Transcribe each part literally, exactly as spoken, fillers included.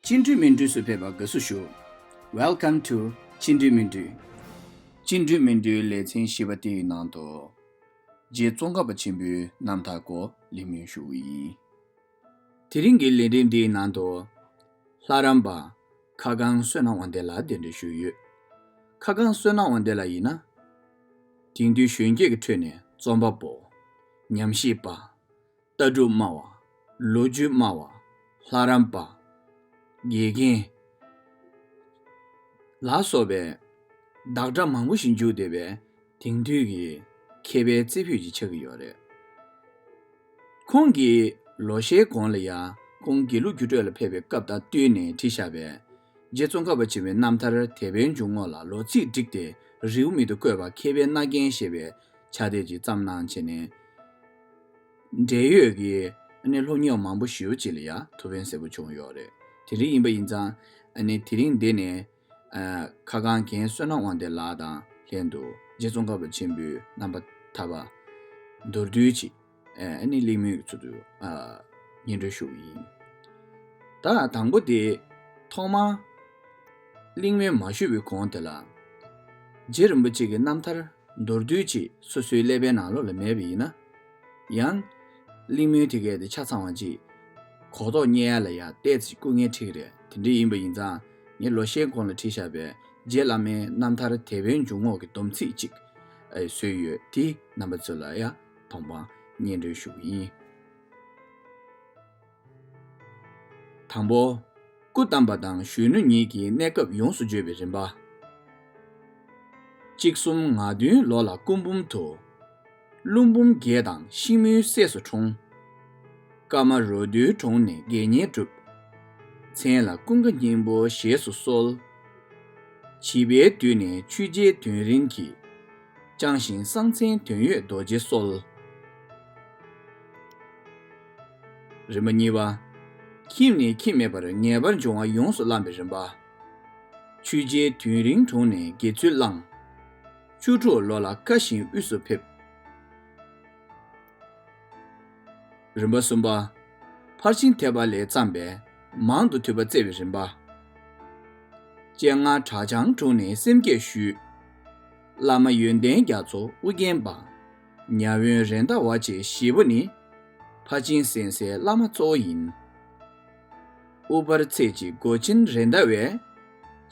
ཅི་འདྲའི་མི་འདྲ་སུ་ཕེབས་པ་དགའ་བསུ་ཞུ། Welcome to ཅི་འདྲའི་མི་འདྲ། ཅི་འདྲའི་མི་འདྲའི་ལེ་ཚན་བཞི་པ་དེའི་ནང་དུ། རྗེ་ཙོང་ཁ་པ་ཆེན་པོའི་རྣམ་ཐར་སྐོར་གླེང་མོལ་ཞུ་གི་ཡིན། དེ་རིང་གི་ལས་རིམ་འདིའི་ནང་དུ། ལྷ་རམས་པ་ཁ་སྒང་བསོད་ནམས་དབང་ལྡན་ལགས་གདན་འདྲེན་ཞུས་ཡོད། ཁ་སྒང་བསོད་ནམས་དབང་ལྡན་ལགས་ཡིན་ན། དེང་དུས་གཞོན་སྐྱེས་ཀྱི་ཁྲོད་ནས་རྩོམ་པ་པོ། ཉམས་ཞིབ་པ། ལྟ་གྲུབ་སྨྲ་བ། ལོ་རྒྱུས་སྨྲ་བ། ལྷ་རམས་པ། དགེ་རྒན། ལ་སོགས་པའི་བདག་སྒྲ་མང་པོ་ཞིག་འཇུག་བསྡད་པའི་དེང་དུས་ཀྱི་མཁས་པའི་རྩེ་ཕུད་ཅིག་ཆགས་ཀྱི་ཡོད་རེད། ཁོང་གིས་ལོ་ཤས་གོང་ལ་ཡང་ཁོང་དགེ་ལུགས་རྒྱུགས་སྤྲོད་ལ་ཕེབས་པའི་སྐབས་དང་བསྟུན་ནས་བྲིས་བཞག་པའི་རྗེ་ཙོང་ཁ་པ་ཆེན་པོའི་རྣམ་ཐར་དད་པའི་འཇུག་ངོགས་ལ་ལོ་ཚིགས་བསྒྲིགས་ཏེ་རེའུ་མིག་ཏུ་བཀོད་པ་མཁས་པའི་རྣ་རྒྱན་ཞེས་པའི་ཕྱག་དེབ་ཅིག་བརྩམས་གནང་བྱས་ནས། འབྲེལ་ཡོད་ཀྱི་ཨ་ནི་སློབ་གཉེར་མང་པོ་ཞེ་པོ་ཅིག་ལ་ཡང་ཐུགས་ཕན་གསལ་པོ་བྱུང་ཡོད་རེད། དེ་འདྲ་ཡིན་པ་ཡིན་ཙང་ཨ་ནི་དེ་རིང་འདི་ནས་ཨ་ཁ་སྒང་རྒན་བསོད་ནམས་དབང་ལྡན་ལགས་དང་ལྷན་དུ་རྗེ་ཙོང་ཁ་པ་ཆེན་པོའི་རྣམ་པར་ཐར་པ་མདོར་བསྡུས་ཅིག་ཨ་ནི་གླེང་མོལ་གྱི་ཚུལ་དུ་ཨ་སྙན་སྒྲོན་ཞུ་གི་ཡིན། ད་དང་པོ་དེ་ཐོག་མར་གླེང་མོལ་མ་ཞུས་པའི་གོང་དེ་ལ། རྗེ་རིན་པོ་ཆེ་གི་རྣམ་ཐར་མདོར་བསྡུས་ཅིག་སོ་སོའི་ཀླད་པའི་ནང་ལོགས་ལ་མེད་པ་ཡིན་ན། ཡང་། གླེང་མོལ་དེ་གའི་དེ་ཆ་ཚང་བ་ཅིག་གོ་རྟོགས་རྙེད་ཡ་ལ་ཡང་ཏོག་ཙམ་སྐུ་ངལ་འཕྲད་ཀྱི་རེད། དེ་འདྲ་ཡིན་པ་ཡིན་ཙང་ངས་ལོ་ཤས་གོང་ལ་བྲིས་བཞག་པའི་རྗེ་བླ་མའི་རྣམ་ཐར་དད་པའི་འཇུག་ངོགས་ཀྱི་སྡོམ་ཚིག་ཅིག་ཨེ་བཟོས་ཡོད། དེ་རྣམ་པ་ཚོ་ལ་ཡང་དང་པོ་སྙན་སྒྲོན་ཞུ་གི་ཡིན། དང་པོ། སྐུ་བལྟམས་པ་དང་གཞོན་ནུ་ཉིད་ཀྱི་གནས་སྐབས་ཡོངས་སུ་བརྗོད་པའི་རིམ་པ། གཅིག་གསུམ་ང་བདུན་ལོ་ལ་སྐུ་འབུམ་དུ། ཀླུ་འབུམ་བརྒྱད་དང་ཤིང་མོའི་སྲས་སུ་འཁྲུངས། ཀརྨ་རོ་ཐུལ་གྲོང་ནས་དགེ་བསྙེན་བསྒྲུབས། མཚན་ལ་ཀུན་དགའ་སྙིང་པོ་ཞེས་སུ་གསོལ། བྱིས་པའི་དུས་ནས་ཆོས་རྗེའི་དོན་རིན་གྱིས། བསྐྱངས་ཤིང་གསང་མཚན་དོན་ཡོད་རྡོ་རྗེ་གསོལ། རིམ་པ་གཉིས་པ། ཁྱིམ་ནས་ཁྱིམ་མེད་པར་ངེས་པར་འབྱུང་བ་ཡོངས་སུ་བླངས་པའི་རིམ་པ། ཆོས་རྗེ་དོན་རིན་གྲོང་ནས་དགེ་ཚུལ་བླངས། བཅུ་དྲུག་ལོ་ལ་བཀའ་བཞིན་དབུས་སུ་ཕེབས། རིམ་པ་གསུམ་པ། ཕར་ཕྱིན་ཐེག་པ་ལས་བརྩམས་པའི་མང་དུ་ཐོས་པ་བཙལ་བའི་རིམ་པ། སྤྱན་སྔ་གྲྭ་བྱང་དྲུང་ནས་སེམས་བསྐྱེད་ཞུས། བླ་མ་ཡོན་ཏན་རྒྱ་མཚོ་ཨུ་རྒྱན་པ། ཉ་དབོན་རེད་མདའ་བ་བཅས་བཞི་པོ་ནི། ཕར་ཕྱིན་གསན་སའི་བླ་མ་གཙོ་བོ་ཡིན། དབུ་ཕར་ཚེ་གཅིག་སྒོ་ཆེན་རེད་མདའ་བས།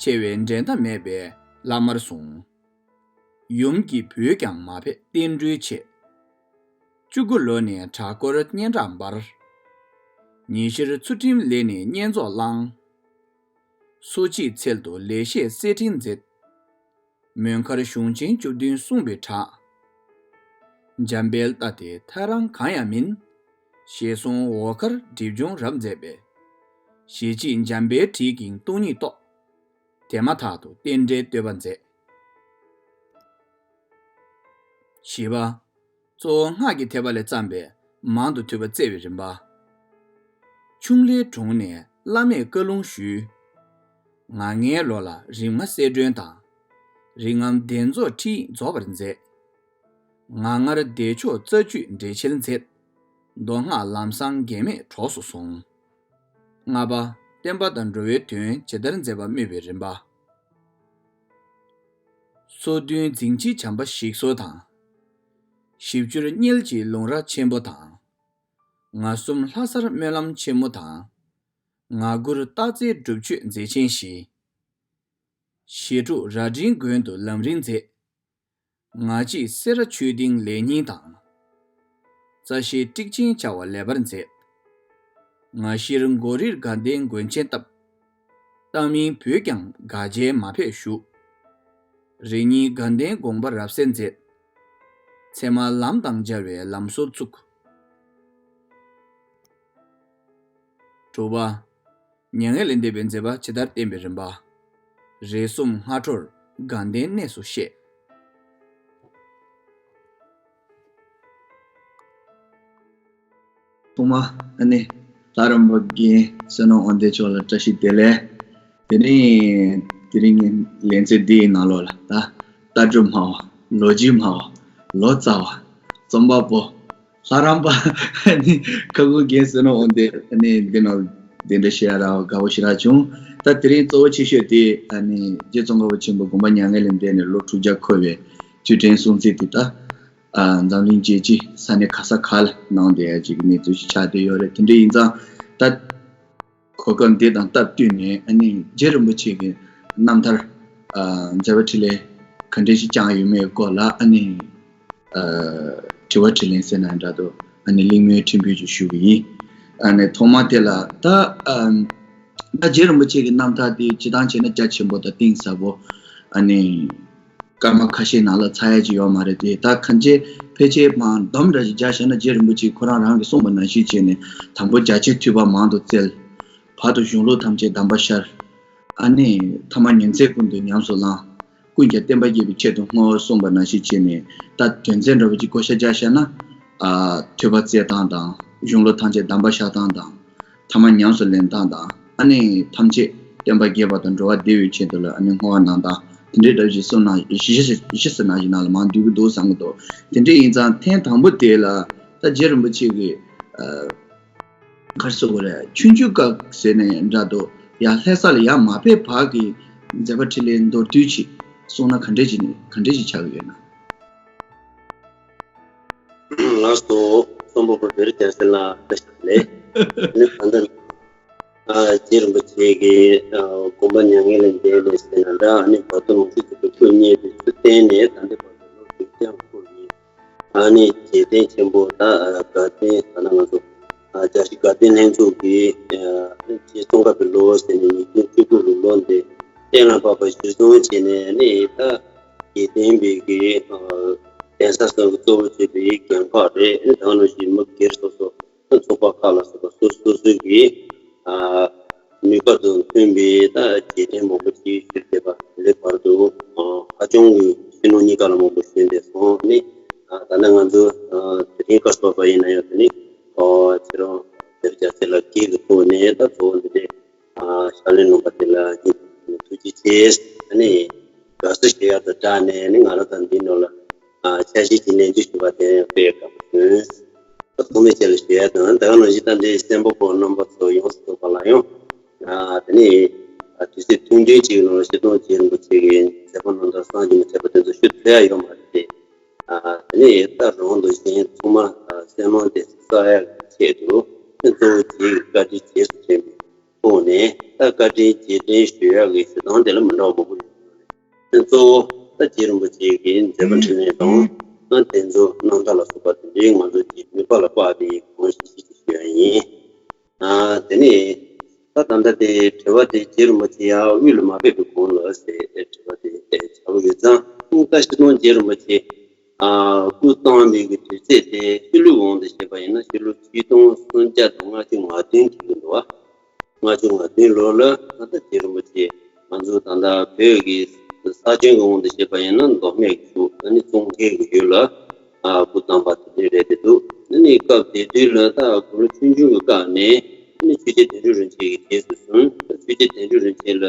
ཆེ་བའི་འགྲན་ཟླ་མེད་པའི་བླ་མར་བཟུང་། ཡུམ་གྱིས་བོས་ཀྱང་མ་ཕེབས་བསྟན་འགྲོའི་ཆེད། བཅུ་དགུ་ལོ་ནས་གྲྭ་སྐོར་སྙན་གྲགས་འབར། ཉི་ཤུར་ཚུལ་ཁྲིམས་ལས་ནི་བསྙེན་རྫོགས་བླངས། སོ་གཅིག་ཚལ་དུ་ལེགས་བཤད་གསེར་ཕྲེང་མཛད། མོན་མཁར་གཞུང་ཆེན་བཅུ་བདུན་གསུངས་པའི་གྲགས། འཇམ་དཔལ་ལྟ་སྟེ་ཐལ་རང་གང་ཡང་མིན། ཞེས་གསུངས་འོག་མཁར་སྒྲིབ་སྦྱོང་རབ་མཛད་པས། ཞལ་གཅིག་འཇམ་དཔལ་བྲིས་ཀྱིན་སྟོང་ཉིད་རྟོགས། དེ་མ་ཐག་ཏུ་རྟེན་འབྲེལ་བསྟོད་པ་མཛད། བཞི་པ། གཙོ་བོ་སྔགས་ཀྱི་ཐེག་པ་ལས་བརྩམས་པའི་མང་དུ་ཐོས་པ་བཙལ་བའི་རིམ་པ། ཆུང་ལྷའི་དྲུང་ནས་བླ་མས་བཀའ་ལུང་ཞུས། ང་ལྔའི་ལོ་ལ་རིམ་ལྔ་གསལ་སྒྲོན་དང་། རིམ་ལྔ་གདན་རྫོགས་ཁྲིད་རྫོགས་པར་མཛད། ང་ལྔར་བདེ་མཆོག་རྩ་རྒྱུད་འགྲེལ་ཆེན་མཛད། མདོ་སྔགས་ལམ་བཟང་འགལ་མེད་གྲོགས་སུ་བཟུང་། ལྔ་པ། བསྟན་པ་དང་འགྲོ་བའི་དོན་ཇི་ལྟར་མཛད་པ་སྨོས་པའི་རིམ་པ། སོ་བདུན་རྫིང་ཕྱིའི་བྱམས་པ་ཞིག་གསོ་དང་། བཞི་བཅུར་མཉེལ་གྱི་ལུང་ར་ཆེན་པོ་དང་། ང་གསུམ་ལྷ་སར་སྨོན་ལམ་ཆེན་མོ་དང་། ང་དགུར་སྟག་རྩེའི་སྒྲུབ་མཆོད་མཛད་ཆེན་བཞི། ཞེ་དྲུག་རྭ་སྒྲེང་དགོན་དུ་ལམ་རིམ་མཛད། ང་གཅིག་སེ་ར་ཆོས་སྡིངས་ལས་གཉིས་དང་། རྩ་ཤེ་ཀྲིག་ཆེན་བྱ་བ་ལེགས་པར་མཛད། ང་བཞིར་མགོ་རིལ་དགའ་ལྡན་དགོན་ཆེན་བཏབ། ཏ་མིང་བོད་ཀྱང་དགའ་རྗེས་མ་ཕེབས་བཞུགས། རེ་གཉིས་དགའ་ལྡན་དགོངས་པ་རབ་གསལ་མཛད། ཚད་མ་ལམ་དང་སྦྱར་བའི་ལམ་སྲོལ་བཙུགས། དྲུག་པ། མྱ་ངན་ལས་འདས་པའི་མཛད་པ་ཇི་ལྟར་བསྟན་པའི་རིམ་པ། རེ་གསུམ་སྔ་དྲོར་དགའ་ལྡན་གནས་སུ་གཤེགས། ཐོག་མ་ཨ་ནི་ལྷ་རམས་པ་རྒན་བསོད་ནམས་དབང་ལྡན་མཆོག་ལ་བཀྲ་ཤིས་བདེ་ལེགས། དེ་རིང་དེ་རིང་གི་ལེ་ཚན་འདིའི་ནང་ལོགས་ལ་ད་ལྟ་གྲུབ་སྨྲ་བ། ལོ་རྒྱུས་སྨྲ་བ། ལོ་ཙཱ་བ། རྩོམ་པ་པོ། ལྷ་རམས་པ། ཨ་ནི་ཁ་སྒང་རྒན་བསོད་ནམས་དབང་ལྡན་ཨ་ནི་འདི་ནང་ དེ་འདྲ་བཤད་ཡ་རག་དགའ་བོ་ཞེ་དྲག་བྱུང་། ད་དེ་རིང་གཙོ་བོ་ཆེ་ཤོས་དེ་ཨ་ནི་རྗེ་ཙོང་ཁ་པ་ཆེན་པོ་དགོངས་པ་མྱ་ངན་ལས་འདས་ནས་ལོ་དྲུག་བརྒྱ་འཁོར་བའི་དུས་དྲན་སྲུང་བརྩི་དེ་ད་ཨ་འཛམ་གླིང་རྒྱལ་སྤྱིའི་ས་གནས་ག་ས་ག་ལ་གནང་བསྡད་ཡ་ཅིག་གི་གནས་ཚུལ་ཞིག་ཆགས་བསྡད་ཡོད་རེད། དེ་འདྲ་ཡིན་ཙང་ད་གོ་སྐབས་འདི་དང་སྟབས་བསྟུན་ནས་ཨ་ནི་རྗེ་རིན་པོ་ཆེ་གི་རྣམ་ཐར་ཨ་མཛད་པ་འཕྲིན་ལས་ག་འདྲ་ཞིག་བསྐྱངས་ཡོད་མེད་སྐོར་ལ་ཨ་ནི། ཨ་དྲི་བ་དྲིས་ལན་ཟེར་ན་འདྲ་འདུག་ཨ་ནི་གླེང་མོལ་ཕྲན་བུ་ཅིག་ཞུ་གི་ཡིན། ཨ་ནི་ཐོག་མ་དེ་ལ་ད་ཨ་ད་རྗེ་རིན་པོ་ཆེ་གི་རྣམ་ཐར་དེ་སྤྱིར་བཏང་བྱས་ན་རྒྱ་ཆེན་པོ་དང་གཏིང་ཟབ་པོ། ཨ་ནི་སྐར་མ་ཁ་ཤས་ནང་ལ་ཚར་ཡ་ཅིག་ཡོད་མ་རེད་དེ། ད་གང་ཅི་ཕལ་ཆེར་མར་སྡོམ་འདྲ་ཞིག་རྒྱག་བཞག་ན་རྗེ་རིན་པོ་ཆེ་ཁོ་རང་རང་གིས་གསུངས་པ་ནང་བཞིན་བྱས་ནས་དང་པོ་རྒྱ་ཆེར་ཐོས་པ་མང་དུ་བཙལ། བར་དུ་གཞུང་ལུགས་ཐམས་ཅད་གདམས་པར་ཤར། ཨ་ནི་ཐ་མ་ཉིན་མཚན་ཀུན་ཏུ་ཉམས་སུ་བླངས། ཀུན་ཀྱང་བསྟན་པ་རྒྱས་པའི་ཆེད་དུ་བསྔོ་བར་གསུངས་པ་ནང་བཞིན་བྱས་ནས་ད་དོན་ཚན་འདྲ་བོ་ཅིག་བགོ་བཤའ་རྒྱག་བཞག་ན། ཨ་ཐོས་པ་བཙལ་སྟངས་དང་གཞུང་ལུགས་ཐམས་ཅད་གདམས་པར་ཤར་སྟངས་དང་། ཐ་མ་ཉམས་སུ་ལེན་སྟངས་དང་ཨ་ནི་ཐམས་ཅད་བསྟན་པ་རྒྱས་པ་དང་འགྲོ་བ་བདེ་བའི་ཆེད་དུ་ལ་ཨ་ནི་བསྔོ་བ་གནང་སྟངས་དེ་འདྲའི་འདྲ་བོ་ཅིག་གསུངས་ན་གཞི་གཞི་གཞི་ཟེར་ན་གཞི་ནང་ལ་མང་འདུས་ཀྱི་འདུག་བསམ་གྱི་འདུག་དེ་འདྲ་ཡིན་ཙང་ཐེངས་དང་པོ་དེ་ལ་ད་རྗེ་རིན་པོ་ཆེ་གིས་ཨ། ག་རེ་ཟེར་དགོས་རེད། ཆུང་ཆུང་སྐབས་ཟེར་ནས་འདྲ་འདུག་ཡར་ལྷ་ས་ལ་ཡར་མ་ཕེབས་བར་གྱི་མཛད་པ་འཕྲིན་ལས་མདོར་བསྡུས་ཅིག་གསུངས་ན་ག་འདྲས་ཅིག་ནས་ག་འདྲས་ཅིག་ཆགས་ཀྱི་ཡོད་ན། ལགས་སོ། རྩོམ་པ་པོ་བེར་རྒྱ་སེ་ལ་བཀྲ་ཤིས་བདེ་ལེགས། ནི་ད་ལྟ་ཨ་རྗེ་རིན་པོ་ཆེ་གི་ཨ་དགོངས་པ་མྱ་ངན་ལས་འདས་ནས་ཟེར་ན་འདྲ། ཨ་ནི་བར་དུ་ལོངས་སྤྱོད་རྫོགས་པའི་སྐུ་བརྙེས་པའི་ཚུལ་བསྟན་ནས་ད་ལྟའི་བར་དུ་ལོ་དྲུག་བརྒྱ་འཁོར་བའི་ཨ་ནི་རྗེས་དྲན་ཆེན་པོ་ད་དགའ་ལྡན་ད་ལྟ་ང་ཚོ་ཨ་རྒྱལ་སྤྱིའི་དགའ་ལྡན་ལྷན་ཚོགས་ཀྱི་ཨ་ནི་རྗེ་ཙོང་ཁ་པའི་ལོ་ཟེར་ནས་ཉིས་སྟོང་བཅུ་དགུ་ལོ་ལོ་འདི་གཏན་ལ་ཕབ་པ་གཞིར་བཟུང་བྱས་ནས་ཨ་ནི་ད་རྗེས་དྲན་པའི་གི་ཨ་གདན་ས་གསར་དུ་གཙོ་བོ་བྱས་པའི་རྒན་ཁག་རེད། ཨ་ནི་ད་ག་ནང་བཞིན་མི་སྒེར་སོ་སོ་ཚོགས་པ་ཁག་ལ་སོགས་པ་སོ་སོ་སོ་གི་ཨ་ནུས་པ་དང་མཐུན་པའི་ད་རྗེས་དྲན་མང་པོ་ཅིག་ཞུས་བསྡད་པ་དེ་འདྲའི་བར་དུ་ཨ་ཧ་ཅང་གི་ཕྱི་ནང་གཉིས་ཀ་ལ་མང་པོ་ཞུས་བསྡད་སོང་། ནི་ཨ་ད་ནི་ང་ཚོ་ཨ་དེ་རིང་བཀའ་སློབ་པ་ཡིན་ན་ཡང་དེ་ནི་ཨ་ཁྱེད་རང་བེར་རྒྱ་སེ་ལ་སྐད་ཀྱི་ཐོག་ནས་ད་གཙོ་བོ་འདི་འདྲའི་ཨ་ཕྱག་ལེན་གནང་པ་དེ་ལ་ཐུགས་རྗེ་ཆེ། ཨ་ནི་དགའ་བསུ་ཞུ་ཡག་དང་སྦྲགས་ནས་ནི་ང་རང་ད་འདི་ནང་ལ་ཨ་འཆར་གཞི་ཅིག་ནན་བརྗོད་ཞུ་བ་དེ་དཔེ་དགའ་པོ་བྱུང་། ཐོག་མའི་ཆེད་ལ་ཞུ་ཡ་དང་། ད་ག་ནང་བཞིན་ད་འདི་གསན་པ་པོ་རྣམ་པ་ཚོ་ཡོངས་སུ་རྫོགས་པ་ལ་ཡང་ཨ་དེ་ནས་ཨ་དུས་ཚོད་ཐུང་ཐུང་ཅིག་ནང་ལ་སྤྱི་དོན་རྗེ་རིན་པོ་ཆེ་གི་མཛད་པ་རྣམ་ཐར་བསམ་གྱིས་མི་ཁྱབ་པ་དེ་ཚོ་ཞུ་ཐུབ་ཡ་ཡོད་མ་རེད་དེ། ཨ་དེ་ནས་ད་རང་དང་གཞན་ཚང་མ་ཨ་སེམས་ནང་དེ་བསགས་ཡ་གི་ཆེད་དུ་གཙོ་བོ་རྗེ་ཡི་བཀའ་དྲིན་རྗེས་སུ་དྲན་པའི་ཐོག་ནས་ད་བཀའ་དྲིན་རྗེས་དྲན་ཞུ་ཡག་གི་ཞུ་སྟངས་དེ་ལ་མི་འདྲ་བ་མང་པོ་ཡོད་རེད། གཙོ་བོ་ད་རྗེ་རིན་པོ་ཆེ་གི་མཛད་པ་འཕྲིན་ལས་དང་ཨ་དེ་ཚོ་རྣམ་ཐར་ལ་སོགས་པ་དེ་འདྲའི་ང་ཚོ་གི་ནུས་པ་ལ་དཔག་པའི་གང་ཞིག་ཞིག་ཞུ་ཡ་ཡིན། ཨ་དེ་ནས་ད་ད་ལྟ་དེ་དྲི་བ་དེ་རྗེ་རིན་པོ་ཆེ་ཡར་དབུས་ལ་མ་ཕེབས་པའི་གོང་ལ་ཟེར་དྲི་བ་དེ་ཆགས་ཡོད་ཙང་། ད་སྤྱིར་བཏང་རྗེ་རིན་པོ་ཆེ་ཨ་སྐུ་བལྟམས་པའི་གི་དུས་ཚོད་དེ་ཕྱི་ལུགས་དབང་དུ་བྱས་པ་ཡིན་ན་ཕྱི་ལོ་ཆིག་སྟོང་སུམ་བརྒྱ་དང་ལྔ་བཅུ་ང་བདུན་འཁེལ་གྱི་འདུག་བ། ལྔ་བཅུ་ང་བདུན་ལོ་ལ་ད་ལྟ་རྗེ་རིན་པོ་ཆེ་ང་ཚོ་ད་ལྟ་བོད་ཀྱི་ས་ཆེན་གྱི་དབང་དུ་བྱས་པ་ཡིན་ན་མདོ་སྨད་ཀྱི་ཕྱོགས་ཨ་ནི་ཙོང་ཁའི་གི་ཡུལ་ལ་ཨ་སྐུ་བལྟམས་པ་དེ་འདྲ་རེད་དེ་འདུག་ཨ་ནི་སྐབས་དེ་དུས་ལ་ད་དགུང་ལོ་ཆུང་ཆུང་གི་སྐབས་ནས་ཨ་ནི་ཆོས་རྗེ་དོན་གྲུབ་རིན་ཆེན་གྱི་རྗེས་སུ་བཟུང་། ཆོས་རྗེ་དོན་གྲུབ་རིན་ཆེན་ལ་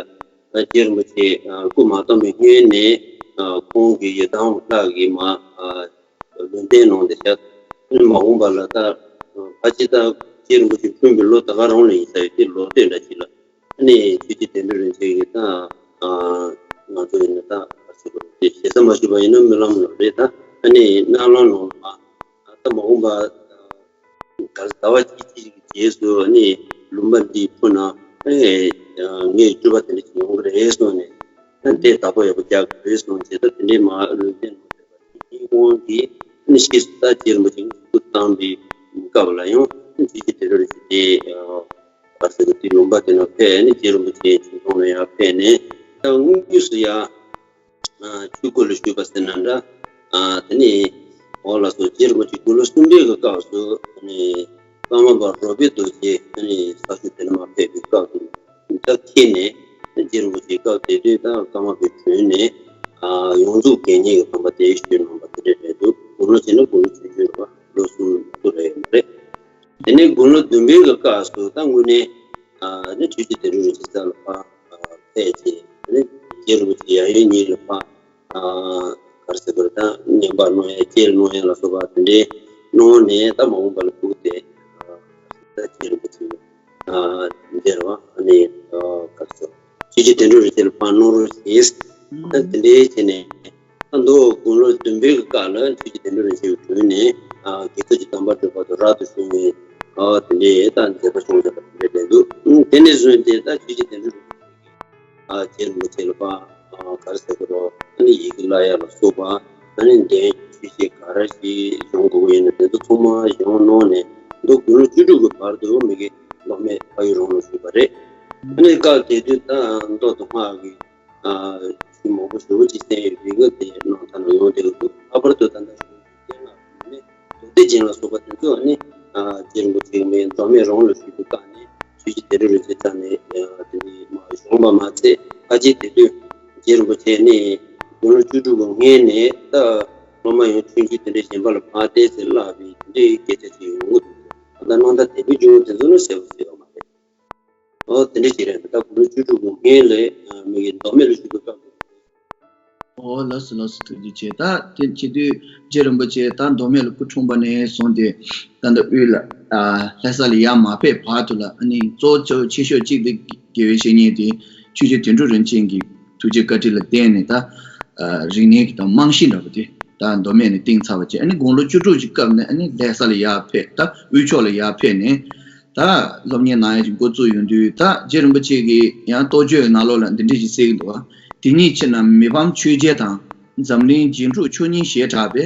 ཨ་རྗེ་རིན་པོ་ཆེ་ཨ་སྐུ་མ་བལྟམས་པའི་སྔོན་ནས་ཨ་ཁོང་གི་ཡི་དམ་ལྷ་གིས་མ་ཨ་ལུང་བསྟན་གནང་སྟེ་བཞག་ཨ་ནི་མ་འོངས་པ་ལ་ད་ཨ་ཕལ་ཆེར་ད་རྗེ་རིན་པོ་ཆེ་འཁྲུངས་པའི་ལོ་ད་ག་རང་ལ་ཡིན་ས་ཡོད་དེ། ལོ་སྟོད་འདྲ་ཅིག་ལ་ཨ་ནི་ཆོས་རྗེ་དོན་གྲུབ་རིན་ཆེན་གྱིས་ད་ཨ་ང་ཚོ་ཡིན་ན་ད་ག་ཟེར་དགོས་རེད། དེ་ཞེ་ས་མ་ཞུས་པ་ཡིན་ན་སྨོན་ལམ་ལ་རེད། ད་ཨ་ནི་སྨོན་ལམ་ནང་ལ་ད་མ་འོངས་པ་ད་ཟླ་བ་གཅིག་གཅིག་གི་རྗེས་སུ་ཨ་ནི་ལུང་པ་འདི་ཕུ་ན་ཨ་ནི་ངའི་སྤྲུལ་པ་དེ་འདྲ་ཞིག་ཡོང་གི་རེད་གསུངས་ནས། ཨ་ནི་དེ་བདག་པོ་ཡག་པོ་རྒྱག་དགོས་གསུངས་བྱས། ད་དེ་འདྲའི་མ་ལུང་བསྟན་གནང་བསྡད་པ་དེའི་དབང་གིས་ཨ་ནི་ཕྱིས་སུ་ད་རྗེ་རིན་པོ་ཆེ་སྐུ་བལྟམས་པའི་སྐབས་ལ་ཡང་ཨ་ནི་ཆོས་རྗེ་དོན་གྲུབ་རིན་ཆེན་དེ་ཨ་ག་རེ་ཟེར་དགོས། དེ་ལུང་པ་དེ་ན་ཕེབས། ཨ་ནི་རྗེ་རིན་པོ་ཆེ་ཆོས་ཚོགས་ལ་ཡར་ཕེབས་ནས་ད་དངོས་སུ་ཡར་ཨ་ཆོས་སྐུ་ལ་ཞུས་པ་ཟེར་ན་འདྲ། ཨ་དེ་ནས་འོ་ལགས་སོ། རྗེ་རིན་པོ་ཆེ་དགུང་ལོ་གསུམ་པའི་གི་སྐབས་སུ་ཨ་ནི་ཀརྨ་པ་རོལ་པའི་རྡོ་རྗེ་ཨ་ནི་ས་ཆ་དེ་ནས་མར་ཕེབས་པའི་སྐབས་སུ་ད་འཁྱེར་ནས། རྗེ་རིན་པོ་ཆེ་སྐབས་དེ་དུས་ད་ཀརྨ་པའི་དྲུང་ནས་ཨ་ཡོངས་རྫོགས་དགེ་བསྙེན་གྱི་དམ་པ་དེ་ཞུས་གནང་བ་དེ་འདྲ་རེད་འདུག་དགུང་ལོ་བྱས་ན་དགུང་ལོ་ཆུང་ཆུང་རེད་བ། ལོ་གསུམ་དུ་རེད་ཡོད་མ་རེད། དེ་ནས་དགུང་ལོ་བདུན་པའི་གི་སྐབས་སུ་ད་དངོས་གནས་ཨ་ནི་ཆོས་རྗེ་དོན་གྲུབ་རིན་ཆེན་རྩ་ལ་ཕར་ཨ་ཕེབས་རྗེས་ཨ་ནི་རྗེ་རིན་པོ་ཆེ་ཡབ་ཡུམ་གཉིས་ལ་ཕར་ཨ་ག་རེ་ཟེར་དགོས་རེད། ད་བསྙེན་པར་གནང་ཡ་སྐྱེལ་གནང་ཡ་ལ་སོགས་པ་དེ་འདྲའི་གནང་ནས་ད་མ་འོངས་པ་ལ་ཐུགས་དེ་ཨ་ད་རྗེ་རིན་པོ་ཆེ་ཨ་ དེ་རེད་བ། ཨ་ནི་ག་རེ་ཟེར། ཆོས་རྗེ་དོན་གྲུབ་རིན་ཆེན་ལ་ཕར་གནང་རོགས་ཞེས། ཨ་དེ་འདྲའི་བྱས་ནས། ཨ་མདོ་དགུང་ལོ་བདུན་པའི་སྐབས་ལ་ཆོས་རྗེ་དོན་གྲུབ་རིན་ཆེན་གྱི་དྲུང་ནས། ཨ་དགེ་ཚུལ་གྱི་དམ་པ་སྒྲུབ་པ་དང་རབ་ཏུ་བྱུང་བའི། ཨ་དེ་འདྲའི་ད་མཛད་པ་བྱུང་བཞག་པ་དེ་འདྲ་རེད་འདུག་ཨ་དེ་ནས་བཟུང་སྟེ་ད་ཆོས་རྗེ་དོན་གྲུབ་རིན་ཆེན་གྱིས། ཨ་རྗེ་རིན་པོ་ཆེ་ལ་ཕར། ཨ་ག་རེ་ཟེར་དགོས་རེད། ཨ་ནི་ཡི་གེ་ཀླ་གཡར་ལ་སོགས་པ། ཨ་ནི་འདོན་ཆོས་སྤྱོད་ག་རེ་ཞིག་སྦྱོང་དགོས་ཀྱི་ཡིན་ན་དེ་ཚོ་ཚང་མ་སྦྱོང་གནང་ནས། མདོ་དགུང་ལོ་བཅུ་དྲུག་གི་བར་དུ་མི་དགེ་མདོ་སྨད་ཕ་ཡུལ་རོང་ལ་བཞུགས་པ་རེད། ཨ་ནི་སྐབས་དེ་དུས་ད་མདོ་དང་སྔགས་ཀྱི། ཨ་ཆོས་མང་པོ་ཞེ་པོ་ཅིག་གསན་ཡོད་པའི་སྐབས་དེ་གནང་ཐབས་ལ་ཡོང་བསྡད་ཀྱི་འདུག་ལྷག་པར་དུ་ད་ལྟ་གཞུང་གི་སྤྱན་སྔ་ནས་མདོ་སྡེ་རྒྱན་ལ་སོགས་པ་དེ་ཚོ་ནི། ཨ་རྗེ་རིན་པོ་ཆེ་གི་མདོ་སྨད་རོང་ལ་བཞུགས་པའི་སྐབས་ནས་ཆོས་རྗེ་དོན་གྲུབ་རིན་ཆེན་རྩ་ནས། ཨ་དེ་ནས་མར་བྱུང་བ་མ་ཚད། ཕལ་ཆེར་དེ་དུས་རྗེ་རིན་པོ་ཆེ་ནི་དགུང་ལོ་བཅུ་དྲུག་གི་སྔོན་ནས་ད་སློབ་མ་ཡང་ཆུང་ཆུང་དེ་འདྲ་གཞན་པ་ལ་ཕར་བལྟས་ཚེ་བསླབ་པའི་དེ་འདྲའི་སྐད་ཆ་ཅིག་ཡོང་གི་འདུག་ད་ལྟ་གནང་ད་དེ་བས་བྱུང་དེ་ཚོ་ནི་གསལ་པོ་གསལ་བ་མ་རེད། ཨོ་དེ་འདྲ་ཅིག་རེད། ད་དགུང་ལོ་བཅུ་དྲུག་གི་སྔོན་ལ་མི་གི་མདོ་སྨད་ལ་བཞུགས་པའི་སྐབས། ཨོ་ལགས་སོ་ལགས་སོ། ཐུགས་རྗེ་ཆེ། ད་དེ་བྱེད་དུས་རྗེ་རིན་པོ་ཆེ་ད་མདོ་སྨད་ལ་སྐུ་འཁྲུངས་པ་ནས་བཟུང་སྟེ་ད་ལྟ་དབུས་ལ། ཨ་ལྷ་ས་ལ་ཡར་མ་ཕེབས་བར་དུ་ལ། ཨ་ནི་གཙོ་བོ་ཆེ་ཤོས་གཅིག་དེ་དགེ་བའི་བཤེས་གཉེན་དེ་ཆོས་རྗེ་དོན་གྲུབ་རིན་ཆེན་གྱི་ཐུགས་རྗེ་བཀའ་དྲིན་ལ་བརྟེན་ནས་ད། ཨ་རིག་གནས་ཀྱི་ད་རྨང་གཞི་འདྲ་པོ་དེ་ད་མདོ་སྨད་ནས་བཏིང་ཚར་བ་བྱས། ཨ་ནི་དགུང་ལོ་བཅུ་དྲུག་གི་སྐབས་ནས་ཨ་ནི་ལྷ་ས་ལ་ཡར་ཕེབས། ད་དབུས་ཕྱོགས་ལ་ཡར་ཕེབས་ནས། ད་སློབ་གཉེར་གནང་ཡག་གི་འགོ་བཙུགས་ཡོང་དུས། ད་རྗེ་རིན་པོ་ཆེ་གིས་ཡང་རྟོགས་བརྗོད་ཀྱི་ནང་ལོགས་ལ་འདི་འདྲ་ཞིག་གསལ་གྱི་འདུག་བ། དེ་ཉིད་ཕྱིར་ན་མི་ཕམ་ཆོས་རྒྱལ་དང་། འཛམ་གླིང་རྗེས་འགྲོ་ཆོས་ཉིད་ཞེས་གྲགས་པའི།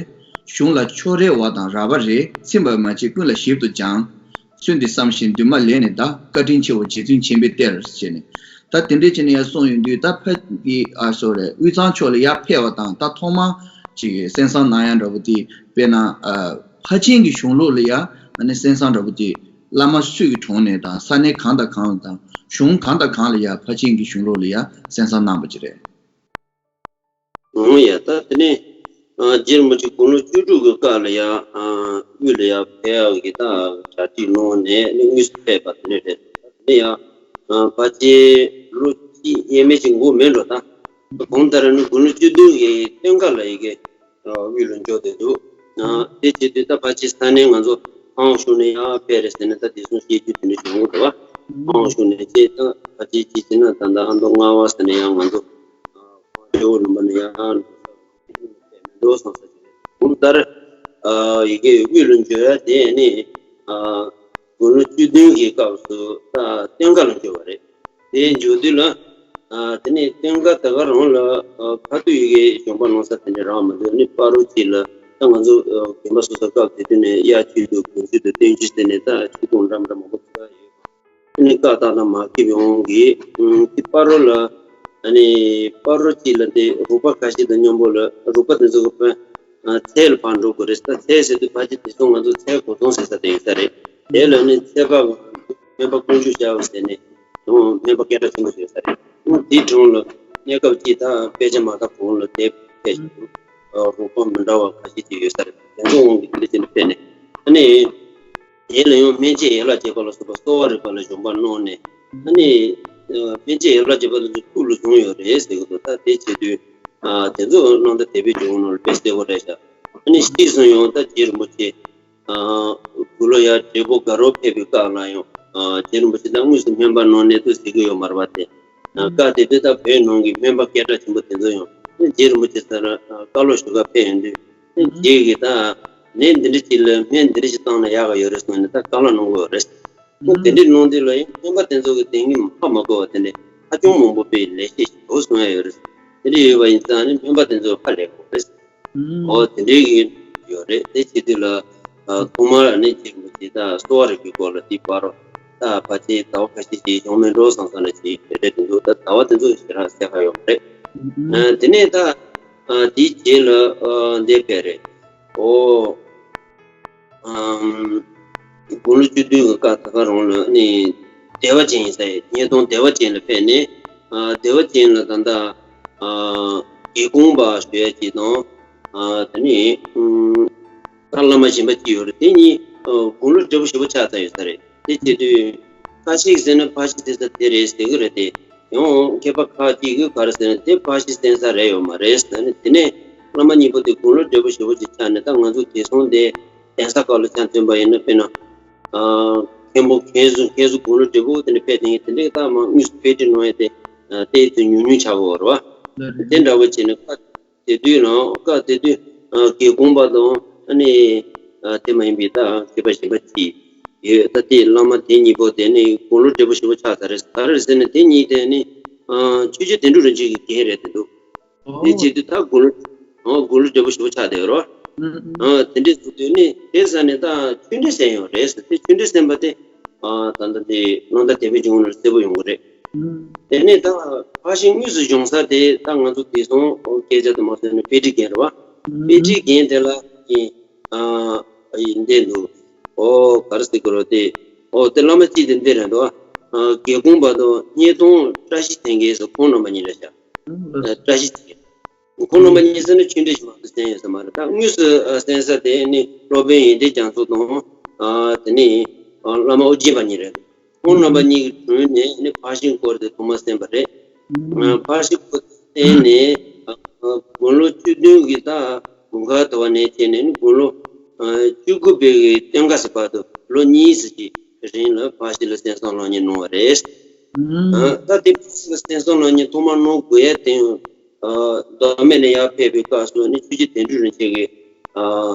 གཞུང་ལ་ཕྱོགས་རེ་བ་དང་ར་བ་རེ། ཚིམ་པར་མ་བྱེད་ཀུན་ལ་ཞིབ་ཏུ་སྦྱང་། ཚུལ་འདི་བསམ་ཞིང་འདུན་མ་ལས་ནི་འདའ། བཀའ་དྲིན་ཆེའོ་རྗེ་བཙུན་མཁྱེན་པའི་གཏེར། ཞེས་ནས། ད་དེ་འདྲ་བྱས་ནས་ཡར་གསུངས་ཡོང་དུས། ད་ཕ་གི་ཨ་སོ་རེད། དབུས་གཙང་ཕྱོགས་ལ་ཡར་ཕེབས་པ་དང་ད་ཐོག་མ་ཅིག་གསན་བསམ་གནང་ཡག་འདྲ་པོ་དེ། དཔེར་ན་ཨ་ཕར་ཕྱིན་གྱི་གཞུང་ལུགས་ལ་ཡ། ཨ་ནི་གསན་བསམ་འདྲ་པོ་དེ་བླ་མ་སུ་གི་དྲུང་ནས་དང་ས་གནས་གང་དང་གང་ལ་དང་གཞུང་གང་དང་གང་ལ་ཡ་ཕར་ཕྱིན་གྱི་གཞུང་ལུགས་ལ་ཡ་གསན་བསམ་གནང་བ་ཅིག་རེད། འོང་ཡ། ད་དེ་ནས་ཨ་རྗེ་རིན་པོ་ཆེ་དགུང་ལོ་བཅུ་དྲུག་གི་སྐབས་ལ་ཡ། ཨ་དབུས་ལ་ཡ་ཕེབས་ཡག་གི་ད་གྲ་སྒྲིག་གནང་ནས་ནི་དངོས་སུ་ཕེབས་པ་དེ་འདྲ་རེད། ད་དེ་ནས་ཡ་ཨ་ཕལ་ཆེར་ལོ་གཅིག་ཡས་མས་ཅིག་འགོར་མེད་འགྲོ། ད་གང་ལྟར་ནི་དགུང་ལོ་བཅུ་བདུན་གྱི་སྟོན་ཁ་ལ་ཡ་གི་དབུས་ལ་འབྱོར་བསྡད་འདུག་ཨ་དེ་བྱེད་དུས་ད་ཕལ་ཆེར་ས་གནས་ང་ཚོ་ཕ་བོང་གཞུང་ནས་ཡར་ཕེབས་རེད་ཟེར་ནས་ད་དེ་ཚོ་བཤད་རྒྱུ་དེ་འདྲ་བྱུང་གི་འདུག་བ། ཕ་བོང་གཞུང་ནས་བྱས། ད་ཕལ་ཆེར་ཅིག་བྱས་ན་ད་ལྟ་ཨ་མདོ་རྔ་བ་ཟེར་ནས་ཡང་ང་ཚོ་ཨ་ཕ་བོང་ལུང་པ་ནས་ཡར་འགྲོ་ས་མེད་འགྲོ་བསམ་ས་ཅིག་རེད། གང་ལྟར་ཨ་ཡ་གི་དབུས་ལ་འབྱོར་ཡ་དེ་ནི་ཨ་དགུང་ལོ་བཅུ་བདུན་གྱི་སྐབས་སུ་ད་སྟོན་ཁ་ལ་འབྱོར་བ་རེད། དེ་འབྱོར་དུས་ལ། ཨ་དེ་ནས་སྟོན་ཁ་ད་ག་རང་ལ་ཨ་ཕ་ཏུ་ཡི་གེ་སྦྱོང་བ་གནང་ས་དེ་འདྲ་རག་མི་འདུག་ནི་སྤ་རོ་གཅིག་ལ་ད་ང་ཚོ་ཨ་དགོན་པ་སོ་སོ་སྐབས་དེ་དུས་ནས་དབྱར་ཆོས་དང་དགུན་ཆོས་དང་སྟོན་ཆོས་ཟེར་ནས་ད་ཆོས་ཁུངས་འདྲ་མི་འདྲ་མང་པོ་ཚུགས་ཡོད། དེ་ནས་བཀའ་བཏགས་ན་མ་སྐྱིད་ཡོང་གི། ཨ་དེ་སྤ་རོ་ལ། ཨ་ནི་སྤ་རོ་གཅིག་ལ་དེ་རོགས་པ་ཁ་ཤས་དང་མཉམ་པོ་ལ་རོགས་པ་དེ་ཚོ་གི་དཔོན། ཨ་ཚལ་ལ་ཕར་འགྲོ་དགོས་རེད། ད་ཚལ་ཟེར་དུས་ཕལ་ཆེར་དེ་ཚོ་ང་ཚོ་ཚལ་གོ་ཚོང་ཟེར་ས་དེ་ཡོད་ས་རེད། དེ་ལ་ནི་ཚལ་པ་སྨན་པ་དཀོན་མཆོག་ཤར་བ་ཟེར་ནས་དང་སྨན་པ་སྐད་གྲགས་ཆེན་པོ་ཡོད་ས་རེད། དེའི་དྲུང་ལ་གནས་སྐབས་ཀྱི་ད་དཔེ་ཆ་མ་དག་གོང་ལ་དེབ་ཕལ་ཆེར་འདུག་རོགས་པ་མི་འདྲ་བ་ཁ་ཤས་ཅིག་ཡོད་ས་རེད། དེ་ཚོ་དབང་གིས་དེ་འདྲ་བྱས་ནས་ཕེབས་ནས། ཨ་ནི། དེ་ལ་ཡང་སྨན་དཔྱད་ཡན་ལག་བརྒྱད་པ་ལ་སོགས་པ་གསོ་བ་རིག་པ་ལ་སྦྱོང་བ་གནང་ནས། ཨ་ནི། སྨན་དཔྱད་ཡན་ལག་བརྒྱད་པ་དེ་ཚོ་ཐུགས་ལ་བཟུང་ཡོད་རེད་ཟེར་གི་འདུག་ད་དེ་བྱེད་དུས། ཨ་དེ་ཚོ་གནང་ད་དེ་བས་ཀྱང་ནང་ལ་དཔེ་གསལ་པོ་རེད་ཤག་ཨ་ནི་ཤི་སོང་ཡང་ད་རྗེ་རིན་པོ་ཆེ། ཨ་དགུང་ལོ་ཡར་བགྲེས་པོ་དགའ་རབ་ཕེབས་པའི་སྐབས་ལ་ཡང་། ཨ་རྗེ་རིན་པོ་ཆེ་ད་དངོས་སུ་སྨན་པ་གནང་གནད་དུ་གཟིགས་ཀྱི་ཡོད་མ་རེད་པ་དེ། ཨ་སྐབས་དེ་དུས་ད་བོད་ནང་གི་སྨན་པ་སྐད་གྲགས་ཆེན་པོ་དེ་ཚོ་ཡང་རྗེ་རིན་པོ་ཆེ་སར་བཀའ་སློབ་ཞུ་ག་ཕེབས་ཡོང་དུས། རྗེ་གིས་ད་ནད་འདི་འདྲ་ཅིག་ལ་སྨན་འདི་འདྲ་ཞིག་བཏང་ན་ཡག་ག་ཡོད་རེད་གསུངས་ནས་ད་བཀའ་སློབ་གནང་གི་ཡོད་རེད། ཁོང་དེ་འདྲ་གནང་དུས་ལ་ཡང་སྨན་པ་དེ་ཚོ་གི་དེ་ཉིད་ཧ་མ་གོ་བ་དེ་འདྲ་ཧ་ཅང་མང་པོ་དཔེ་ལེགས་བཤད་ཞིག་འདུག་གསུང་ཡ་ཡོད་རེད། དེ་འདྲ་ཡོད་པ་ཡིན་ཙང་ནི་སྨན་པ་དེ་ཚོ་ཧ་ལས་གོ་རེད། ཨོ་དེ་འདྲའི་གི་ཡོད་རེད། དེ་བྱེད་དུས་ལ་ཨ་ཐོག་མར་ནི་རྗེ་རིན་པོ་ཆེ་ད་གསོ་བ་རིག་པའི་སྐོར་ལ་དེའི་བར་ད་ཕལ་ཆེར་ཟླ་བ་ཁ་ཤས་ཤིག་ཡོང་མེད་འགྲོ་བསམ་བསམ་ལ་ཅིག་རེ་རེ་དེ་འདུག་ད་ཟླ་བ་དེ་ཚོ་ཞེ་དྲག་གསལ་ཁ་ཡོད་མ་རེད། ཨ་དེ་ནས་ད་ཨ་དེའི་རྗེས་ལ་ཨ་འདས་པ་རེད། ཨོ། ཨམ། དགུང་ལོ་བཅུ་བདུན་གྱི་སྐབས་ད་ག་རང་ལ་ནི་བདེ་བ་ཅན་ཡིན་ས་ཡིན། ཉིས་སྟོང་བདེ་བ་ཅན་ལ་ཕེབས་ནས། ཨ་བདེ་བ་ཅན་ལ་ད་ལྟ་ཨ་དགེ་སྐོང་པ་ཞུ་ཡ་ཅིག་དང་། ཨ་དེ་ནས་ཨུམ་ད་བླ་མ་གཞན་པ་ཅིག་ཡོད་རེད། དེ་གཉིས་ཨ་དགུང་ལོ་བགྲེས་པོ་ཞེ་པོ་ཆགས་ཚར་ཡོད་ས་རེད། དེ་བྱེད་དུས་ཁ་ཤས་ཟེར་ན་ཕར་ཞིག་གསན་ས་དེ་རེད་ཟེར་གི་རེད་དེ། ཡང་མཁས་པ་ཁག་ཅིག་གིས་ག་རེ་ཟེར་ན་དེ་ཕར་ཞིག་གསན་ས་རེད་ཡོད་མ་རེད་ཟེར་ནས། དེ་ནས་བླ་མ་གཉིས་པོ་དེ་དགུང་ལོ་བགྲེས་པོ་ཞེ་པོ་ཅིག་ཆགས་ནས་ད་ང་ཚོ་དགེ་སོང་དེ་གདན་ས་ཁག་ལ་ཆ་མཐུན་པ་ཡིན་ན། དཔེར་ན་ཨ་ མཁན་པོ་མཁན་ཟུར་མཁན་ཟུར་དགུང་ལོ་བགྲེས་པོ་དེ་ནས་ཕེབས་དེ་ཡིན་དེ་འདྲའི་ད་མ་དངོས་སུ་དཔེ་ཁྲིད་གནང་ཡ་དེ་ཨ་དེ་དུས་ཉུང་ཉུང་ཆགས་ཀྱི་ཡོད་རེད་བ། དེ་འདྲ་བོ་བྱས་ནས་བཀའ་དེ་དུས་ལ་བཀའ་དེ་དུས་ཨ་དགེ་གོང་པ་དང་ཨ་ནི་ཨ་དེ་མ་ཡིན་པའི་ད་མཁས་པ་གཞན་པ་གཅིག་ཡོད། ད་དེ་བླ་མ་དེ་གཉིས་པོ་དེ་ནི་དགུང་ལོ་བགྲེས་པོ་ཞེ་པོ་ཆགས་ཚར་རེད། ད་རེད་ཟེར་ནས་དེ་གཉིས་དེ་ནི་ཨ་ཆོས་རྗེ་དོན་གྲུབ་རིན་ཆེན་གྱི་རྒན་རེད་དེ་འདུག་དེ་བྱེད་དུས་ད་དགུང་ལོ་ཨོ་དགུང་ལོ་བགྲེས་པོ་ཞེ་པོ་ཆགས་བསྡད་ཡོད་རེད་བ། ཨ་དེ་འདྲས་བྱེད་དུས་ནི་དེ་ཟ་ནས་ད་ཆོས་འབྲེལ་གསན་ཡོད་རེད་ཟེར། དེ་ཆོས་འབྲེལ་གསན་པ་དེ་ཨ་ད་ལྟ་དེ་རྣམ་ཐར་དད་པའི་འབྱུང་བ་ལ་གསལ་པོ་ཡོང་གི་རེད། དེ་ནས་ད་ཕར་ཕྱིན་དངོས་སུ་བྱུང་ས་དེ་ད་ང་ཚོ་དེང་སང་སྐད་ཆ་དུ་མ་ཟེར་ན་དཔེ་ཁྲིད་མཁན་རེད་བ། དཔེ་ཁྲིད་མཁན་དེ་ལ་ཨ་ཡིན་བསྡད་འདུག་ཨོ་ག་རེ་ཟེར་དགོས་རེད་དེ། ཨོ་དེ་བླ་མ་གཅིག་དེ་འདི་རེད་འདུག་ཨ་དགེ་གོང་པ་དང་སྙེ་ཐོང་བཀྲ་ཤིས་དེ་འགས་སུ་ཁོང་རྣམ་པ་གཉིས་རེད་ཤག་ཨ་བཀྲ་ཤིས་དེ་འགས། ཁོང་རྣམ་པ་གཉིས་ཟེར་ན་ཆོས་འབྲེལ་ཞིག་མ་གཏོགས་གསན་ཡོད་ས་མ་རེད། ད་དངོས་སུ་ཨ་གསན་ས་དེ་ནི་སློབ་དཔོན་ཡོན་ཏན་རྒྱ་མཚོ་དང་ཨ་དེ་ནི་ཨ་བླ་མ་ཨོ་རྒྱན་པ་གཉིས་རེད། ཁོང་རྣམ་པ་གཉིས་ཀྱི་དྲུང་ནས་ནི་ཕར་ཕྱིན་སྐོར་དེ་ཐོག་མར་གསན་པ་རེད། ཨ་ཕར་ཕྱིན་སྐོར་དེ་གསན་ནས་ཨ་དགུང་ལོ་བཅུ་བདུན་གྱི་ད་དགུན་ཁ་དུ་བ་ནས་བྱས་ནས་ནི་དགུང་ལོ་ཨ་བཅུ་དགུ་པའི་གི་སྟོན་ཁ་ཟེར་བར་དུ་ལོ་གཉིས་ཙམ་གྱི་རིང་ལ་ཕར་ཕྱིན་ལ་གསན་བསམ་ལོ་གཉིས་གནང་བ་རེད། ཨ་ད་དེ་ཕར་ཕྱིན་ལ་གསན་བསམ་ལོ་གཉིས་ཐོག་མར་གནང་དགོས་ཡ་དེ་ཡང་ཨ་མདོ་སྨད་ནས་ཡར་ཕེབས་པའི་སྐབས་སུ་ནི་ཆོས་རྗེ་དོན་གྲུབ་རིན་ཆེན་གྱིས་ཨ་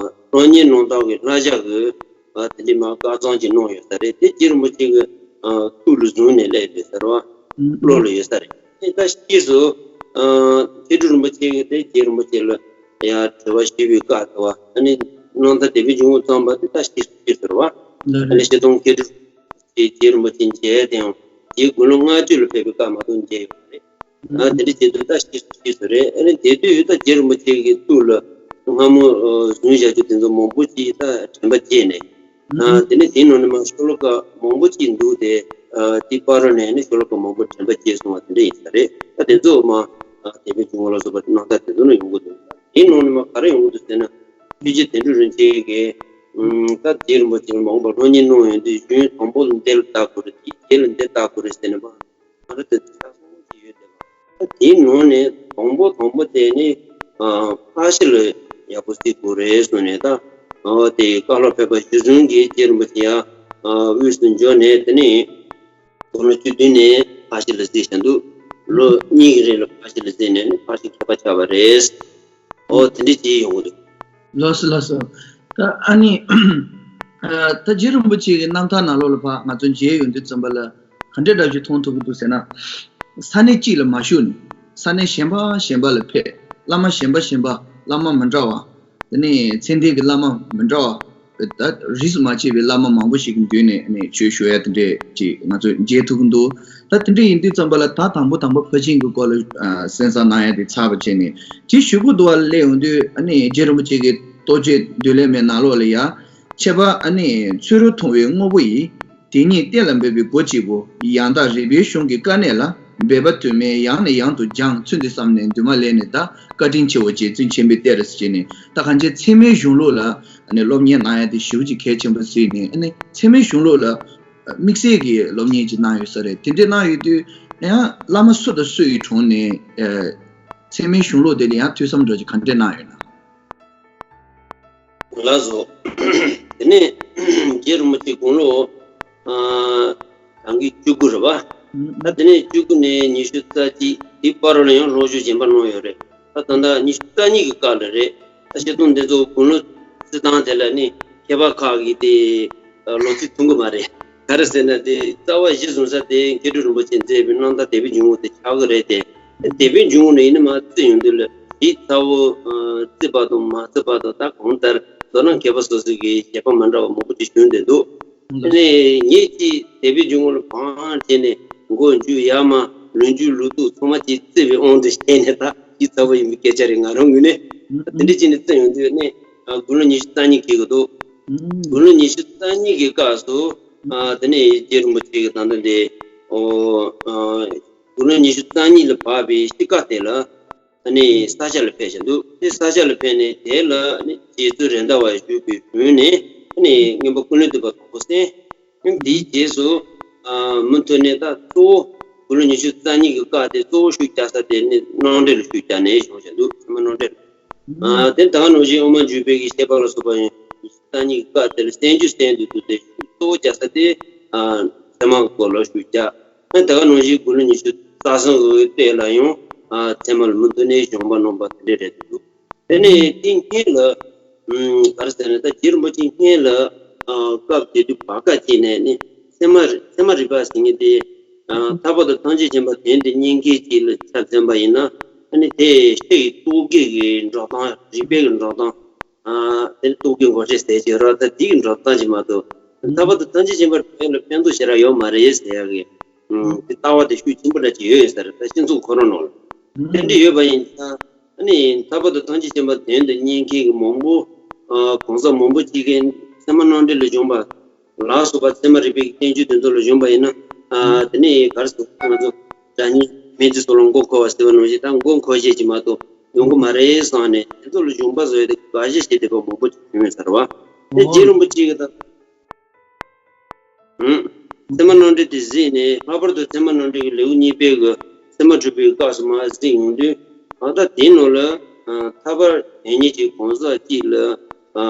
གློག་བརྙན་གནང་སྟངས་ཀྱི་བསླབ་བྱ་གི་ཨ་དེ་འདྲའི་མ་དཀར་གཙང་ཅིག་གནང་ཡོད་ས་རེད། དེ་རྗེ་རིན་པོ་ཆེ་གི་ཨ་ཐུགས་ལ་བཟུང་ནས་སླེབས་ཡོད་ས་རེད་བ། བློ་ལ་ཡོད་ས་རེད། དེ་ད་ཕྱིས་སུ་ཨ་མཁས་གྲུབ་རིན་པོ་ཆེ་གིས་དེ་རྗེ་རིན་པོ་ཆེ་ལ་ཡར་དྲི་བ་ཞུས་པའི་སྐབས་དུ་བ་ཨ་ནི་རྣམ་ཐར་དད་པའི་འབྱུང་པོ་བརྩམས་པ་དེ་ད་ཕྱིས་སུ་ཕྱིས་སུ་རེད་བ། ཨ་ནི་སྤྱིར་བཏང་མཁས་གྲུབ་རྗེ་རྗེ་རིན་པོ་ཆེ་མཇལ་ཡ་དེའང་རྗེ་དགུང་ལོ་ལྔ་བཅུ་ལ་ཕེབས་པའི་སྐབས་མ་གཏོགས་མཇལ་ཡོད་མ་རེད། ཨ་དེ་འདྲ་བྱེད་དུས་ད་ཤེས་སུ་ཤེས་སུ་རེད། ཨ་ནི་དེ་དུས་ད་རྗེ་རིན་པོ་ཆེ་གི་ཐུགས་ལ་སྔ་མོ་ཨ་བཟུང་བཞག་རྒྱུ་དེ་ཚོ་མང་པོ་ཅིག་ད་དྲན་པ་སྐྱེས་ནས། ཨ་དེ་ནས་དེའི་ནང་ནས་མར་ཤོ་ལོ་ཀ་མང་པོ་ཅིག་འདུག་སྟེ། ཨ་དེའི་བར་ནས་ནི་ཤོ་ལོ་ཀ་མང་པོ་དྲན་པ་སྐྱེས་སོང་བ་དེ་འདྲ་ཡིན་ས་རེད། ད་དེ་ཚོ་མར་ཨ་དད་པའི་འབྱུང་པོ་ལ་སོགས་པ་རྣམ་ཐར་དེ་ཚོ་ནང་ཡོང་གི་འདུག་དེའི་ནང་ནས་མར་ག་རེ་ཡོང་གི་འདུག་ཟེར་ན། ཆོས་རྗེ་དོན་གྲུབ་རིན་ཆེན་གྱིས་ཨུམ་ད་རྗེ་རིན་པོ་ཆེ་མ་འོངས་པར་སློབ་གཉེར་གནང་ཡོང་དུས་གཞོན་དང་པོ་ལ་འདི་ལ་བལྟ་དགོས་རེད། དེ་རྗེས་ལ་འདི་བལྟ་དགོས་རེད་ཟེར་ནས་མར་ང་རང་དེ་ཚོ་ཆ་ཚང་ཞིག་ཡོད་དེ་ལ། དེའི་ནང་ནས་དང་པོ་དང་པོ་དེ་ནི་ཨ་ཕར་ཕྱིན་ལ་ཡག་པོ་གཟིགས་དགོས་རེད་གསུངས་ནས། ད་ཨ་དེ་བཀའ་སློབ་ཕེབས་པ་གཞི་བཟུང་གིས་རྗེ་རིན་པོ་ཆེ་ཡར་ཨ་དབུས་སུ་འབྱོར་ནས། དེ་ནས་དགུང་ལོ་བཅུ་བདུན་ནས་ཕར་ཕྱིན་ལ་གཟིགས་བཞག་འདུག་ལོ་གཉིས་ཀྱི་རིང་ལ་ཕར་ཕྱིན་ལ་གཟིགས་ནས་ནི་ཕར་ཕྱིན་མཁས་པ་ཆགས་པ་རེད། ཨོ་དེ་འདྲ་ཅིག་ཡོང་གི་འདུག་ལགས་སོ་ལགས་སོ། ད་ཨ་ནི་ཨ་ད་རྗེ་རིན་པོ་ཆེ་གི་རྣམ་ཐར་ནང་ལོགས་ལ་ཕར་ང་ཚོ་མཇལ་ཡོང་དུས་ཙམ་པ་ལ་ག་འདྲའི་འདྲ་ཞིག་མཐོང་ཐུབ་ཀྱི་འདུག་ཟེར་ན། ས་གནས་གཅིག་ལ་མ་བཞུགས་ནས་ས་གནས་གཞན་པ་གཞན་པ་ལ་ཕེབས། བླ་མ་གཞན་པ་གཞན་པ། བླ་མ་མི་འདྲ་བ། དེ་ནས་ཚད་ལྡན་གྱི་བླ་མ་མི་འདྲ་བ། ད་རིས་སུ་མ་ཆད་པའི་བླ་མ་མང་པོ་ཞིག་གི་མདུན་ནས་ནས་ཆོས་ཞུ་ཡ་དེ་འདྲས་ཅིག་ང་ཚོས་མཇལ་ཐུབ་ཀྱི་འདུག་ད་དེ་འདྲས་ཡིན་དུས་ཙམ་པ་ལ་ད་དང་པོ་དང་པོ་ཕར་ཕྱིན་གྱི་སྐོར་ལ་ཨ་གསན་བསམ་གནང་ཡ་དེ་ཚར་བ་བྱས་ནས། དེ་གཞུག་གུ་དུ་བ་སླེབས་ཡོང་དུས་ཨ་ནི་རྗེ་རིན་པོ་ཆེ་གི་རྟོགས་བརྗོད་འདུལ་བའི་མའི་ནང་ལོགས་ལ་ཡ། འཆད་པ་ཨ་ནི་ཚུ་རོལ་ཐུང་བའི་དངོས་པོ་ཡིས། དེ་ཉིད་གཏན་ལ་འབེབས་པའི་སྒོ་གཅིག་པུ། ཡང་དག་རིགས་པའི་གཞུང་གི་དཀའ་གནད་ལ། འབད་པ་དུ་མས་ཡང་ནས་ཡང་དུ་སྦྱངས། ཚུལ་འདི་བསམས་ནས་འདུན་མ་ལས་ནས་གདའ། བཀའ་དྲིན་ཆེའོ་ཞེས་བཙུན་ཆེན་པོའི་གཏེར་ཟེར་ནས། ད་གང་ཅི་ཚད་མའི་གཞུང་ལུགས་ལ་ཨ་ནི་སློབ་གཉེར་གནང་ཡ་དེ་ཞེ་པོ་ཅིག་གལ་ཆེན་པོ་གཟིགས་ནས། ཨ་ནི་ཚད་མའི་གཞུང་ལུགས་ལ་དམིགས་བསལ་གྱི་སློབ་གཉེར་ཅིག་གནང་ཡོད་ས་རེད། དེ་འདྲས་གནང་ཡོད་དུས་ཡང་བླ་མ་སུ་དང་སུ་ཡི་དྲུང་ནས་ཨ་ཚད་མའི་གཞུང་ལུགས་དེ་ལ་ཡང་ཐོས་བསམ་འདྲ་ཅིག་ག་འདྲས་གནང་ཡོད་ན། ལགས་སོ། དེ་ནས་རྗེ་རིན་པོ་ཆེ་དགུང་ལོ་ཨ་གྲངས་ཀྱི་བཅུ་དགུ་རེད་པ། ད་དེ་ནས་བཅུ་དགུ་ནས་ཉི་ཤུ་རྩ་གཅིག་དེའི་བར་ལ་ཡང་ལོ་རྒྱུས་གཞན་པ་གནང་ཡོད་རེད། ད་ད་ལྟ་ཉི་ཤུ་རྩ་གཉིས་ཀྱི་སྐབས་ལ་རེད། ད་བཤད་སྟངས་འདི་ཚོ་དགུང་ལོ་བརྩི་སྟངས་དེ་ལ་ནི་མཁས་པ་ཁག་གིས་དེ་ལོ་ཚིགས་མཐུན་གི་མ་རེད། ག་རེ་ཟེར་ན་དེ་རྩ་བ་གཞི་བཟུང་ས་དེ་མཁས་གྲུབ་རིན་པོ་ཆེས་མཛད་པའི་རྣམ་ཐར་དད་པའི་འབྱུང་པོ་དེ་ཆགས་ཀྱི་རེད་དེ། དད་པའི་འབྱུང་པོ་ནས་ཡིན་ན་མར་བརྩི་ཡོང་དུས་ལ་དེའི་རྩ་བོ་ཨ་བརྩི་བ་དང་མ་བརྩི་བ་དང་ད་གང་ལྟར་མདོར་ན་མཁས་པ་སོ་སོ་གི་བཞེད་པ་མ་འདྲ་བ་མང་པོ་ཅིག་བྱུང་བསྡད་འདུག་དེ་ནས་ངེད་ཀྱིས་དད་པའི་འབྱུང་པོ་ལ་བང་བྱས་ནས་མགོ་མཇུག་ཡར་མར་ལོ་མཇུག་ལོ་ཐུག་ཚང་མ་ཅིག་བརྩི་བའི་དབང་དུ་བྱས་ནས་ད་དེའི་རྩ་བོ་ཡིན་པའི་སྐད་ཆ་རེད། ང་རང་ངོས་ནས་ད་དེ་འདྲ་བྱས་ནས་བརྩི་ཡོང་དུས་ནས་ཨ་དགུང་ལོ་ཉི་ཤུ་རྩ་གཉིས་འཁེལ་གི་འདུག་དགུང་ལོ་ཉི་ཤུ་རྩ་གཉིས་ཀྱི་སྐབས་སུ་ཨ་དེ་ནས་རྗེ་རིན་པོ་ཆེ་གི་ད་ལྟ་འདི་ཨོ་ཨ་དགུང་ལོ་ཉི་ཤུ་རྩ་གཉིས་ལ་བབས་པའི་དཔྱིད་ཀ་དེ་ལ་ཨ་ནི་ས་སྐྱ་ལ་ཕེབས་བཞིན་འདུག་དེ་ས་སྐྱ་ལ་ཕེབས་ནས་དེ་ལ་ཨ་ནི་རྗེ་བཙུན་རེད་མདའ་བ་བཞུགས་པའི་དྲུང་ནས་ཨ་ནི་མངོན་པ་ཀུན་ལེགས་ཐེག་པ་དང་པོ་གསན། ཨ་ནི་དེའི་རྗེས་སུ་ཨ་མུ་མཐུད་ནས་ད་གཙོ་བོ་དགུང་ལོ་ཉི་ཤུ་རྩ་གཉིས་ཀྱི་སྐབས་དེ་གཙོ་བོ་ཤུགས་རྒྱག་ས་དེ་ཨ་ནི་རྣམ་འགྲེལ་ལ་ཤུགས་རྒྱག་ནས་བཞུགས་བཞིན་འདུག་ཚད་མ་རྣམ་འགྲེལ། ཨ་དེ་ད་ག་ནང་བཞིན་དབུ་མ་འཇུག་པའི་གི་བཤད་པ་ལ་སོགས་པ་ཡང་ཉི་ཤུ་རྩ་གཉིས་ཀྱི་སྐབས་དེ་ལ་གསན་རྒྱུ་གསན་འདུག་དུས་དེ་གཙོ་བོ་རྒྱག་ས་དེ་ ཨ་ཚད་མ་གི་སྐོར་ལ་ཞུ་བྱ། ཨ་དེ་ག་ནང་བཞིན་དགུང་ལོ་ཉི་ཤུ་རྩ་གསུམ་གི་སྟེང་ལ་ཡང་ཨ་ཚད་མ་ལ་མུ་མཐུད་ནས་གཞུང་པ་གནང་བ་དེ་འདྲ་རེད་འདུག་དེ་ནས་དེ་སྔོན་ལ་ཨམ་ག་རེ་ཟེར་ན། ད་རྗེ་རིན་པོ་ཆེ་སྔོན་ལ་ཨ་སྐབས་དེ་དུས་བར་སྐབས་ཅིག་ནས་ནི་ཚད་མ་རི་ཚད་མ་རིག་པ་ཟེར་མཁན་དེ་ཨ་ཐར་པ་དང་ཐམས་ཅད་མཁྱེན་པ་དོན་དུ་གཉེར་མཁན་ཅིག་ལ་ཆ་མཚོན་པ་ཡིན་ན། ཨ་ནི་དེ་ཤེས་ཡི་རྟོག་གེ་གི་འགྲོ་སྟངས། རིག་པའི་གི་འགྲོ་སྟངས། ཨ་དེ་ནི་རྟོག་གེ་མགོ་ཆེ་ཟེར་གྱི་ར། ད་དེ་གི་འགྲོ་སྟངས་ཅིག་མ་གཏོགས། ཐར་པ་དང་ཐམས་ཅད་མཁྱེན་པ་དོན་ལ་ཕན་ཐོགས་ཞེ་དྲག་ཡོད་མ་རེད་ཟེར་ཡག་གི་ཨུམ་དེ་ལྟ་བ་དེ་ཤུགས་ཆེན་པོ་འདྲ་ཅིག་ཡོད་ཡོད་ས་རེད། ད་སྤྱི་ཚོགས་ཁོ་རང་ནང་ལ་དེ་འདྲ་ཡོད་པ་ཡིན་ཙང་། ཨ་ནི་ཐར་པ་དང་ཐམས་ཅད་མཁྱེན་པ་དོན་དུ་གཉེར་མཁན་གྱི་མང་པོ། ཨ་གང་ཟག་མང་པོ་ཅིག་གིས་ཚད་མ་རྣམ་འགྲེལ་ལ་སྦྱངས་པ་ལ་སོགས་པ། ཚད་མ་རིག་པའི་བསྟན་བཅོས་དེ་ཚོ་ལ་སྦྱངས་པ་ཡིན་ན། ཨ་དེ་ནས་ག་རེ་ཟེར། ང་ཚོ་སྒྲ་སྙན་སྨན་རྩིས་སོགས་ལ་མགོ་འཁོར་བ་ཟེར་བ་ནང་བཞིན། ད་མགོ་འཁོར་བྱེད་ཀྱི་མ་གཏོགས་ཡོང་གི་མ་རེད་བསམ་ནས། དེ་ཚོ་ལ་སྦྱངས་པ་བཟོ་ཡ་དེ་དགའ་བཞིན་བྱས་བསྡད་པ་མང་པོ་ཅིག་བྱུང་ཡོད་ས་རེད་བ། དེ་རྗེ་རིན་པོ་ཆེ་གིས་ད། ཨུམ། ཚད་མ་རྣམ་འགྲེལ་དེ་གཟིགས་ནས། ལྷག་པར་དུ་ཚད་མ་རྣམ་འགྲེལ་གྱི་ལེའུ་གཉིས་པའི་གི་ཚད་མ་གྲུབ་པའི་སྐབས་སུ་མར་གཟིགས་ཡོང་དུས། ཨ་ད་དེའི་ནང་ལ་ཨ་ཐར་པར་དོན་གཉེར་གྱི་གང་ཟག་ཅིག་ལ་ཨ་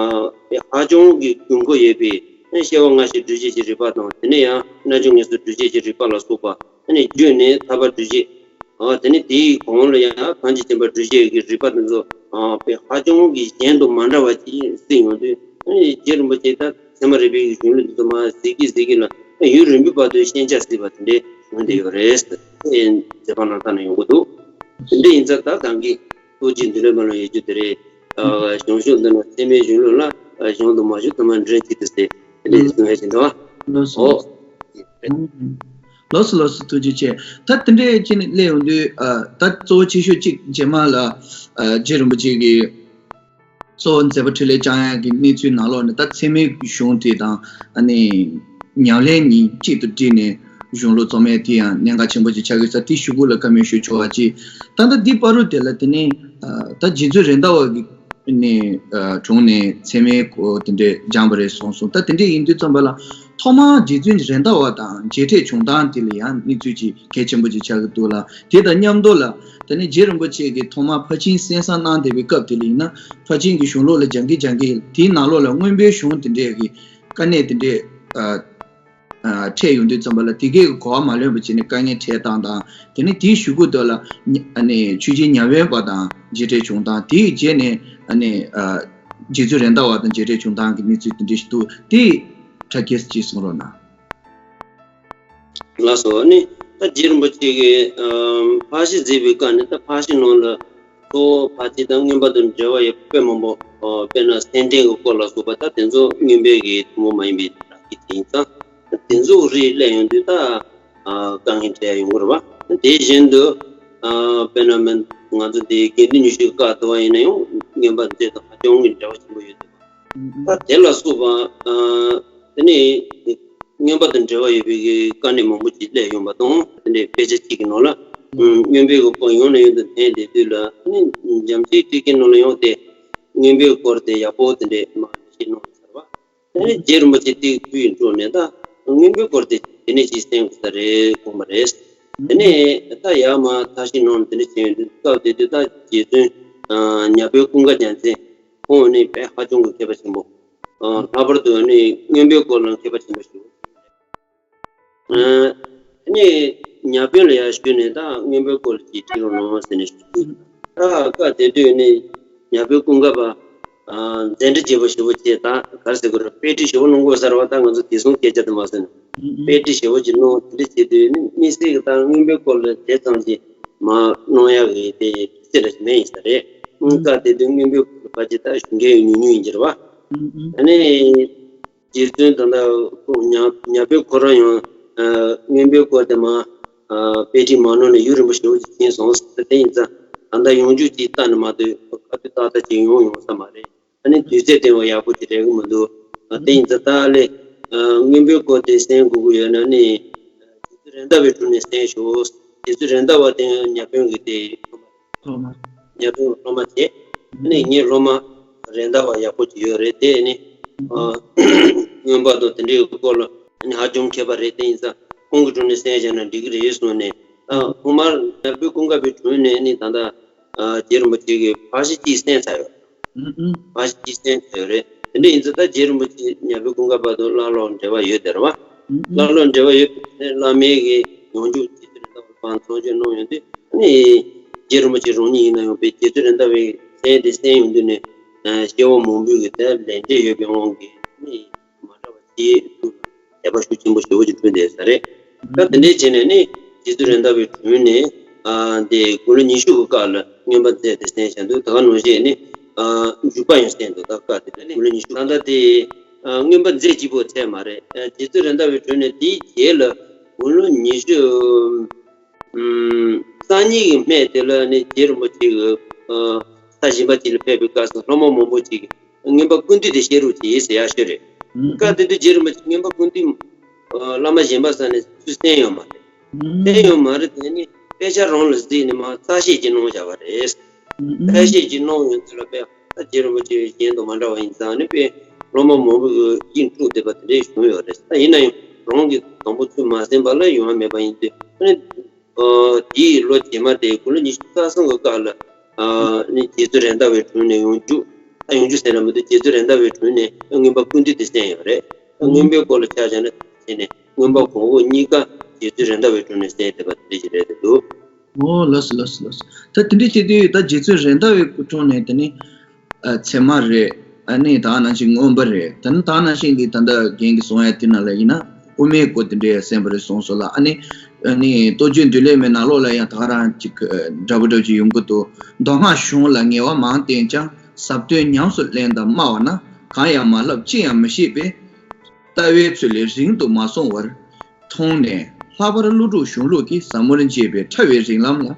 ཧ་ཅང་གི་དགོས་མཁོ་ཡོད་པའི་ཨ་སྐྱེ་བ་སྔ་ཕྱི་འགྲོ་བྱེད་ཀྱི་རིག་པ་དང་། དེ་ནས་ཡང་རྣལ་འབྱོར་ངེས་སུ་འགྲོ་བྱེད་ཀྱི་རིག་པ་ལ་སོགས་པ། ཨ་ནི་བརྒྱུད་ནས་ཐར་པ་སྒྲུབ་བྱེད། ཨ་དེ་ནས་དེའི་གོང་ལ་ཡང་ཐམས་ཅད་མཁྱེན་པ་སྒྲུབ་བྱེད་ཀྱི་རིག་པ་དེ་ཚོ་ཨ་དཔེ་ཧ་ཅང་གི་གཞན་དང་མ་འདྲ་བ་ཅིག་གཟིགས་ཡོང་དུས། ཨ་ནི་རྗེ་རིན་པོ་ཆེ་ད་ཚད་མ་རིག་པའི་གཞུང་ལུགས་དེ་ཚོ་མར་གཟིགས་ཀྱིན་གཟིགས་ཀྱིན་ལ། ཨ་ཡུན་རིང་པོའི་བར་དུ་ཤེས་བྱ་གཟིགས་པ་དེ་འདྲའི་བྱུང་བསྡད་ཡོད་རེད་ཟེར། ཨེ་མཛད་པ་གནང་སྟངས་ནང་ཡོང་གི་འདུག་དེ་འདྲ་ཡིན་ཙང་ད་ད་གིན་ཐུགས་རྗེ་མདུན་ལས་མ་ལོ་ཡོད་རྒྱུ་དེ་རེད། ཨ་གཞུང་ཕྱོགས་འདི་ན་ཚད་མའི་གཞུང་ལུགས་ལ། ཨ་གཞུང་དང་མ་གཞུང་དུ་མ་འདྲེན་གྱི་འདུག་ཟེར། དེ་འདྲའི་གསུང་ཡ་ཞིག་འདུག་ཨ། ལགས་སོ། ཨོ། ལགས་སོ་ལགས་སོ། ཐུགས་རྗེ་ཆེ། ད་དེ་འདྲའི་ཅིག་ནས་སླེབས་ཡོང་དུས། ཨ་ད་གཙོ་བོ་ཆེ་ཤོས་གཅིག་རྗེས་མ་ལ་ཨ་རྗེ་རིན་པོ་ཆེ་གིས་གཙོ་བོ་མཛད་པ་འཕྲིན་ལས་བསྐྱངས་ཡག་གི་གནས་ཚུལ་ནང་ལོགས་ནས། ད་ཚད་མའི་གཞུང་དེ་དང་ཨ་ནི་ཉམས་ལེན་གཉིས་གཅིག་ཏུ་བསྒྲིལ་ནས་གཞུང་ལུགས་རྩོམ་ཡག་དེ་ཡང་གནད་འགག་ཆེན་པོ་ཅིག་ཆགས་ཀྱི་ས། དེའི་གཞུག་གུ་ལ་བཀའ་མོལ་ཞུ་ཆོག་པ་ཅིག་ད་ལྟ་འདི་བར་དུ་དེ་ལ་དེ་ནས་ཨ་ད་རྗེ་བཙུན་རེད་མདའ་བ་གི་ནས་ཨ་དྲུང་ནས་ཚད་མའི་སྐོར་དེ་འདྲས་སྦྱངས་པ་རེད་གསུངས་སོང་། ད་དེ་འདྲས་ཡིན་དུས་ཙམ་པ་ལ། ཐོག་མར་རྗེ་བཙུན་རེད་མདའ་བ་དང་མཇལ་འཕྲད་བྱུང་སྟངས་དེ་ལ་ཡང་གནས་ཚུལ་ཅིག་གལ་ཆེན་པོ་ཅིག་ཆགས་ཀྱི་འདུག་ལ། དེ་དང་མཉམ་དུ་ལ། དེ་ནས་རྗེ་རིན་པོ་ཆེ་གིས་ཐོག་མར་ཕར་ཕྱིན་གསན་བསམ་གནང་བསྡད་པའི་སྐབས་དེ་ལ་ཡིན་ན། ཕར་ཕྱིན་གྱི་གཞུང་ལུགས་ལ་སྦྱང་གིན་སྦྱང་གིན། དེའི་ནང་ལོགས་ལ་མངོན་པའི་གཞུང་དེ་འདྲས་ཀྱི་དཀའ་གནད་དེ་འདྲས་ཨ། ཨ་འཕྲད་ཡོང་དུས་ཙམ་པ་ལ། དེ་གའི་གོ་བ་མ་ལོན་པ་བྱས་ནས་དཀའ་ངལ་འཕྲད་སྟངས་དང་། དེ་ནས་དེའི་གཞུག་གུ་དེ་ལ་ཉ་ཨ་ནི་ཆོས་རྗེ་མྱ་པན་པ་དང་མཇལ་འཕྲད་བྱུང་སྟངས། དེའི་རྗེས་ནས་ཨ་ནི་ཨ་རྗེ་བཙུན་རེད་མདའ་བ་དང་མཇལ་འཕྲད་བྱུང་སྟངས་ཀྱི་གནས་ཚུལ་དེ་འདྲ་ཞིག་འདུག་དེ་དྲ་རྒྱས་སུ་ཅིག་གསུང་རོགས་གནང་། ལགས་སོ། ཨ་ནི་ད་རྗེ་རིན་པོ་ཆེ་གིས་ཨ་ཕར་ཕྱིན་མཛད་པའི་སྐབས་ནས། ད་ཕར་ཕྱིན་ནང་ལ་གཙོ་བོ་ཕར་ཕྱིན་དང་མངོན་པ་དང་འབྲེལ་བ་ཡོད་པ་དཔེ་མང་པོ། ཨ་དཔེར་ན་སེམས་ལྡན་གྱི་སྐོར་ལ་སོགས་པ། ད་དེ་ཚོ་མངོན་པའི་གི་ཐུན་མོང་མ་ཡིན་པའི་བདག་གི་དེ་ཡིན་ཙང་། ད་དེ་ཚོ་རིགས་སླེབས་ཡོང་དུས་ད་ཨ་དཀའ་ངལ་འཕྲད་ཡོང་གི་རེད་བ། དེ་བཞིན་དུ་ཨ་དཔེར་ན་མི་ང་ཚོ་འདི་དགེ་འདུན་ཉི་ཤུའི་བཀའ་བསྡུ་བ་ཡིན་ན་ཡང་། མངོན་པ་མཛད་དང་ཧ་ཅང་གི་འབྲེལ་བ་ཆེན་པོ་ཡོད་འདུག་ད་དེ་ལ་སོགས་པ། ཨ་དེ་ནས་མངོན་པ་དང་འབྲེལ་བ་ཡོད་པའི་གི་དཀའ་གནད་མང་པོ་ཅིག་སླེབས་ཡོང་བ་དང་། དེ་འདྲའི་དཔེ་ཆ་གཅིག་གི་ནང་ལ་མངོན་པའི་གི་སྐོར་ཡང་ནས་ཡང་དུ་ཐོན་བསྡད་དུས་ལ། ཨ་ནི་འཇམ་ཐིང་ཐིང་གི་ནང་ལ་ཡང་དེ་མངོན་པའི་སྐོར་དེ་ཡག་པོ་དེ་འདྲའི་མ་ཤེས་གནང་ཚར་བ། ཨ་ནི་རྗེ་རིན་པོ་ཆེ་དེའི་ཁུལ་འགྲོ་ནས། ད་མངོན་པའི་སྐོར་དེ་དེ་ནས་ཅིག་གསན་དགོས་ས་རེད་དགོངས་པ་རེད། དེ་ནས་ད་ཡར་མར་ཐར་ཤིང་ནང་དེ་འདྲ་བྱས་ཡོང་དུས། སྐབས་དེ་དུས་ད་རྗེ་བཙུན་ཨ་མྱ་པའི་ཀུན་དགའ་རྒྱལ་མཚན། ཁོང་ནི་དཔེ་ཧ་ཅང་གི་མཁས་པ་ཆེན་པོ། ཨ་ལྷག་པར་དུ་ནི་མངོན་པའི་སྐོར་ལ་མཁས་པ་ཆེན་པོ་ཞིག་ཨ་ནི་མྱ་པན་ལ་ཡར་ཞུས་ནས། ད་མངོན་པའི་སྐོར་ལ་ཅིག་ཁྲིད་རོགས་གནང་ཟེར་ནས་ཞུས། ད་སྐབས་དེ་དུས་ནི་མྱ་པའི་ཀུན་དགའ་བ་ཨ་མཛད་འཕྲིན་རྒྱས་པོ་ཞེ་པོ་བྱས། ད་ག་རེ་ཟེར་དགོས་རེད། དཔེ་ཁྲིད་ཞེ་པོ་གནང་དགོས་ས་རེད་བ། ད་ང་ཚོ་དེང་སང་སྐད་ཆ་དེ་མ་ཟེར་ན། དཔེ་ཁྲིད་ཞེ་པོ་ཅིག་གནང་། དེ་འདྲ་བྱེད་དུས་ནི་དམིགས་བསལ་གྱི་ད་མངོན་པའི་སྐོར་ལ་དེ་ཙམ་གྱིས་མ་གནང་ཡག་གི་དེ་དུས་ཚོད་འདྲ་ཞིག་མེད་ཡིན་ས་རེད། སྐབས་དེ་དུས་མངོན་པའི་སྐོར་ལ་ཕལ་ཆེར་ད་ཞུ་མཁན་ཡང་ཉུང་ཉུང་ཡིན་གྱི་རེད་བ། ཨ་ནི་རྗེ་བཙུན་ད་ལྟ་ཁོང་མྱ་མྱ་པན་ཁོ་རང་ཡང་ཨ་མངོན་པའི་སྐོར་དེ་མར་ཨ་དཔེ་ཁྲིད་མ་གནང་ནས་ཡུན་རིང་པོ་ཞེ་པོ་ཅིག་ཕྱིན་སོང་ཟེར། དེ་ཡིན་ཙང་ད་ལྟ་ཡོང་རྒྱུ་ཅིག་ལྟ་ནི་མ་གཏོགས་ཁ་ཐུག་ཏག་ཏག་ཅིག་ཡོང་ཡོང་ས་མ་རེད། ཨ་ནི་དུས་ཚོད་དེ་བ་ཡག་པོ་ཅིག་རེག་གི་མི་འདུག་ཨ་དེ་ཡིན་ཙང་ད་ལས་ཨ་མངོན་པའི་སྐོར་དེ་གསན་དགོས་ཀྱི་ཡོད་ན་ནི། རྗེ་བཙུན་རེད་མདའ་བའི་དྲུང་ནས་གསན་ཤོག་རྗེ་བཙུན་རེད་མདའ་བ་དེ་མྱ་པན་གྱི་དེ་སློབ་མ། སློབ་མ། མྱ་པན་སློབ་མ་བྱས། ཨ་ནི་ངའི་སློབ་མ་རེད་མདའ་བ་ཡག་པོ་ཅིག་ཡོད་རེད། དེ་ནི་ཨ་མངོན་པ་དང་དེ་འདྲའི་སྐོར་ལ་ཨ་ནི་ཧ་ཅང་མཁས་པ་རེད། དེ་ཡིན་ཙང་ཁོང་གི་དྲུང་ནས་གསན་བྱས་ན་འགྲིག་གི་རེད་གསུངས་ནས། ཨ་ཐོག་མར་མྱ་པན་ཀུན་དགའ་བའི་དྲུང་ནས་ནི་ད་ལྟ་ཨ་རྗེ་རིན་པོ་ཆེ་གིས་ཕར་ཕྱིན་གཅིག་གསན་ཚར་ཡོད། ཕར་ཕྱིན་གཅིག་གསན་ཚར་ཡོད་རེད། དེ་འདྲ་ཡིན་ཙང་ད་རྗེ་རིན་པོ་ཆེ་མྱ་པན་ཀུན་དགའ་བ་དང་བླ་ལོག་འབྲེལ་བ་ཡོད་དེ་རེད་བ། བླ་སློབ་འབྲེལ་བ་ཡོད་པའི་བླ་མའི་གི་ཡོངས་འཇུག་རྗེ་བཙུན་རེད་མདའ་བ་ལ་ཕར་ཚོགས་ཆོས་གནང་ཡོང་དུས་ནི། རྗེ་རིན་པོ་ཆེ་རང་ཉིད་ཡིན་ན་ཡང་པའི་རྗེ་བཙུན་རེད་མདའ་བའི་མཚན་དེ་གསན་ཡོང་དུས་ནས། སྐྱེ་བ་མང་པོའི་གི་དེ་ལས་འབྲས་ཡོད་པའི་དབང་གིས་ནི། མ་འདྲ་བ་ཅིག་ཐུགས་ལ་དད་པ་ཤུགས་ཆེན་པོ་ཞེ་པོ་ཅིག་འཕྲོད་བསྡད་ས་རེད། ད་དེ་འདྲའི་བྱས་ནས་ནི་རྗེ་བཙུན་རེད་མདའ་བའི་དྲུང་ནས། ཨ་འདི་དགུང་ལོ་ཉི་ཤུ་གི་སྐབས་ལ་མངོན་པ་མཛད་དེ་གསན་བཞག་འདུག་ད་ག་ནང་བཞིན་ནི། ཨ་འཇུག་པ་ཡང་གསན་འདུག་ད་སྐབས་དེ་ལ་ནི་དགུང་ལོ་ཉི་ཤུ། ད་ལྟ་དེ་ཨ་མངོན་པ་མཛད་གཅིག་པོ་ཚད་མ་རེད། ཨ་རྗེ་བཙུན་རེད་མདའ་བའི་དྲུང་ནས་དེའི་རྗེས་ལ་དགུང་ལོ་ཉི་ཤུ། ཨུམ། སང་ཉིན་གྱི་སྨད་དེ་ལ་ནི་རྗེ་རིན་པོ་ཆེ་གི་ཨ་ས་གཞན་པ་ཅིག་ལ་ཕེབས་པའི་སྐབས་སུ་སློབ་མ་མང་པོ་ཅིག་གིས་མངོན་པ་ཀུན་བཏུས་དེ་བཤད་རོགས་གྱིས་ཟེར་ཡག་ཤོས་རེད། སྐབས་དེ་དུས་རྗེ་རིན་པོ་ཆེ་མངོན་པ་ཀུན་བཏུས་ཨ་བླ་མ་གཞན་པ་ས་ནས་ཚུར་གསན་ཡོད་མ་རེད། གསན་ཡོད་མ་རེད། དེ་ནི་དཔེ་ཆ་རང་ལ་གཟིགས་ནས་མར་རྩ་བཤད་ཅིག་གནང་བཞག་པ་རེད། རྩ་བཤད་ཅིག་གནང་ཡོང་དུས་ལ་དཔེ་ད་རྗེ་རིན་པོ་ཆེ་གཞན་དང་མ་འདྲ་བ་ཡིན་ཙང་ནི་དཔེ་སློབ་མ་མང་པོ་གིས་དབྱིངས་དཀྲུགས་བསྡད་པ་དེ་འདྲ་བྱུང་ཡོད་རེད། ད་ཡིན་ན་ཡང་རང་གིས་དང་པོ་ཚུར་མ་གསན་པ་ལ་ཡོང་བ་མེད་པ་ཡིན་དུས་ཨ་ནི། ཨ་དེའི་ལོ་རྗེས་མ་དེ་དགུང་ལོ་ཉི་ཤུ་རྩ་གསུམ་གྱི་སྐབས་ལ་ཨ་ནི་རྗེ་བཙུན་རེད་མདའ་བའི་དྲུང་ནས་ཡོངས་འཇུག་ད་ཡོངས་འཇུག་ཟེར་ན་མི་འདུག་རྗེ་བཙུན་རེད་མདའ་བའི་དྲུང་ནས་མངོན་པ་ཀུན་བཏུས་དེ་གསན་ཡོད་རེད། ད་མངོན་པའི་སྐོར་ལ་ཆ་བཞག་ན་དེ་ནས་མངོན་པ་གོང་འོག་གཉིས་ཀ་རྗེ་བཙུན་རེད་མདའ་བའི་དྲུང་ནས་གསན་བསྡད་པ་དེ་ཞིག་རེད་འདུག་ཨོ་ལགས་སོ་ལགས་སོ་ལགས་སོ། ད་དེ་འདྲ་བྱེད་དུས་ད་རྗེ་བཙུན་རེད་མདའ་བའི་སྐུ་དྲུང་ནས་དེ་ནི། ཨ་ཚད་མ་རེད། ཨ་ནི་ད་ནང་བཞིན་མངོན་པ་རེད། ད་ནི་ད་ནང་བཞིན་གྱི་ད་ལྟ་རྒན་གྱིས་གསུང་ཡ་དེ་ནང་ལ་ཡིན་ན་དབུ་མའི་སྐོར་དེ་འདྲའི་གསན་པ་རེད་གསུངས་སོང་ལ། ཨ་ནི་ཨ་ནི་མདོ་རྒྱུད་མདུན་ལེགས་མའི་ནང་ལོགས་ལ་ཡང་ད་ག་རང་ཅིག་འདྲ་པོ་འདྲ་པོ་ཅིག་ཡོང་གི་འདུག་མདོ་སྔགས་གཞུང་ལ་ངལ་བ་མང་བསྟེན་ཀྱང་ཟབ་དོན་ཉམས་སུ་ལེན་དང་སྨྲ་བ་ན། གང་ཡང་མ་བསླབས་ཅི་ཡང་མི་ཤེས་པས། ལྟ་བའི་ཚུལ་ལས་རིང་དུ་མ་སོང་བར་མཐོང་ནས། ལྷག་པར་ཀླུ་སྒྲུབ་གཞུང་ལུགས་ཀྱི་ཟབ་མོར་འབྱེད་པའི་ཕྲ་བའི་རིང་ལམ་ལ།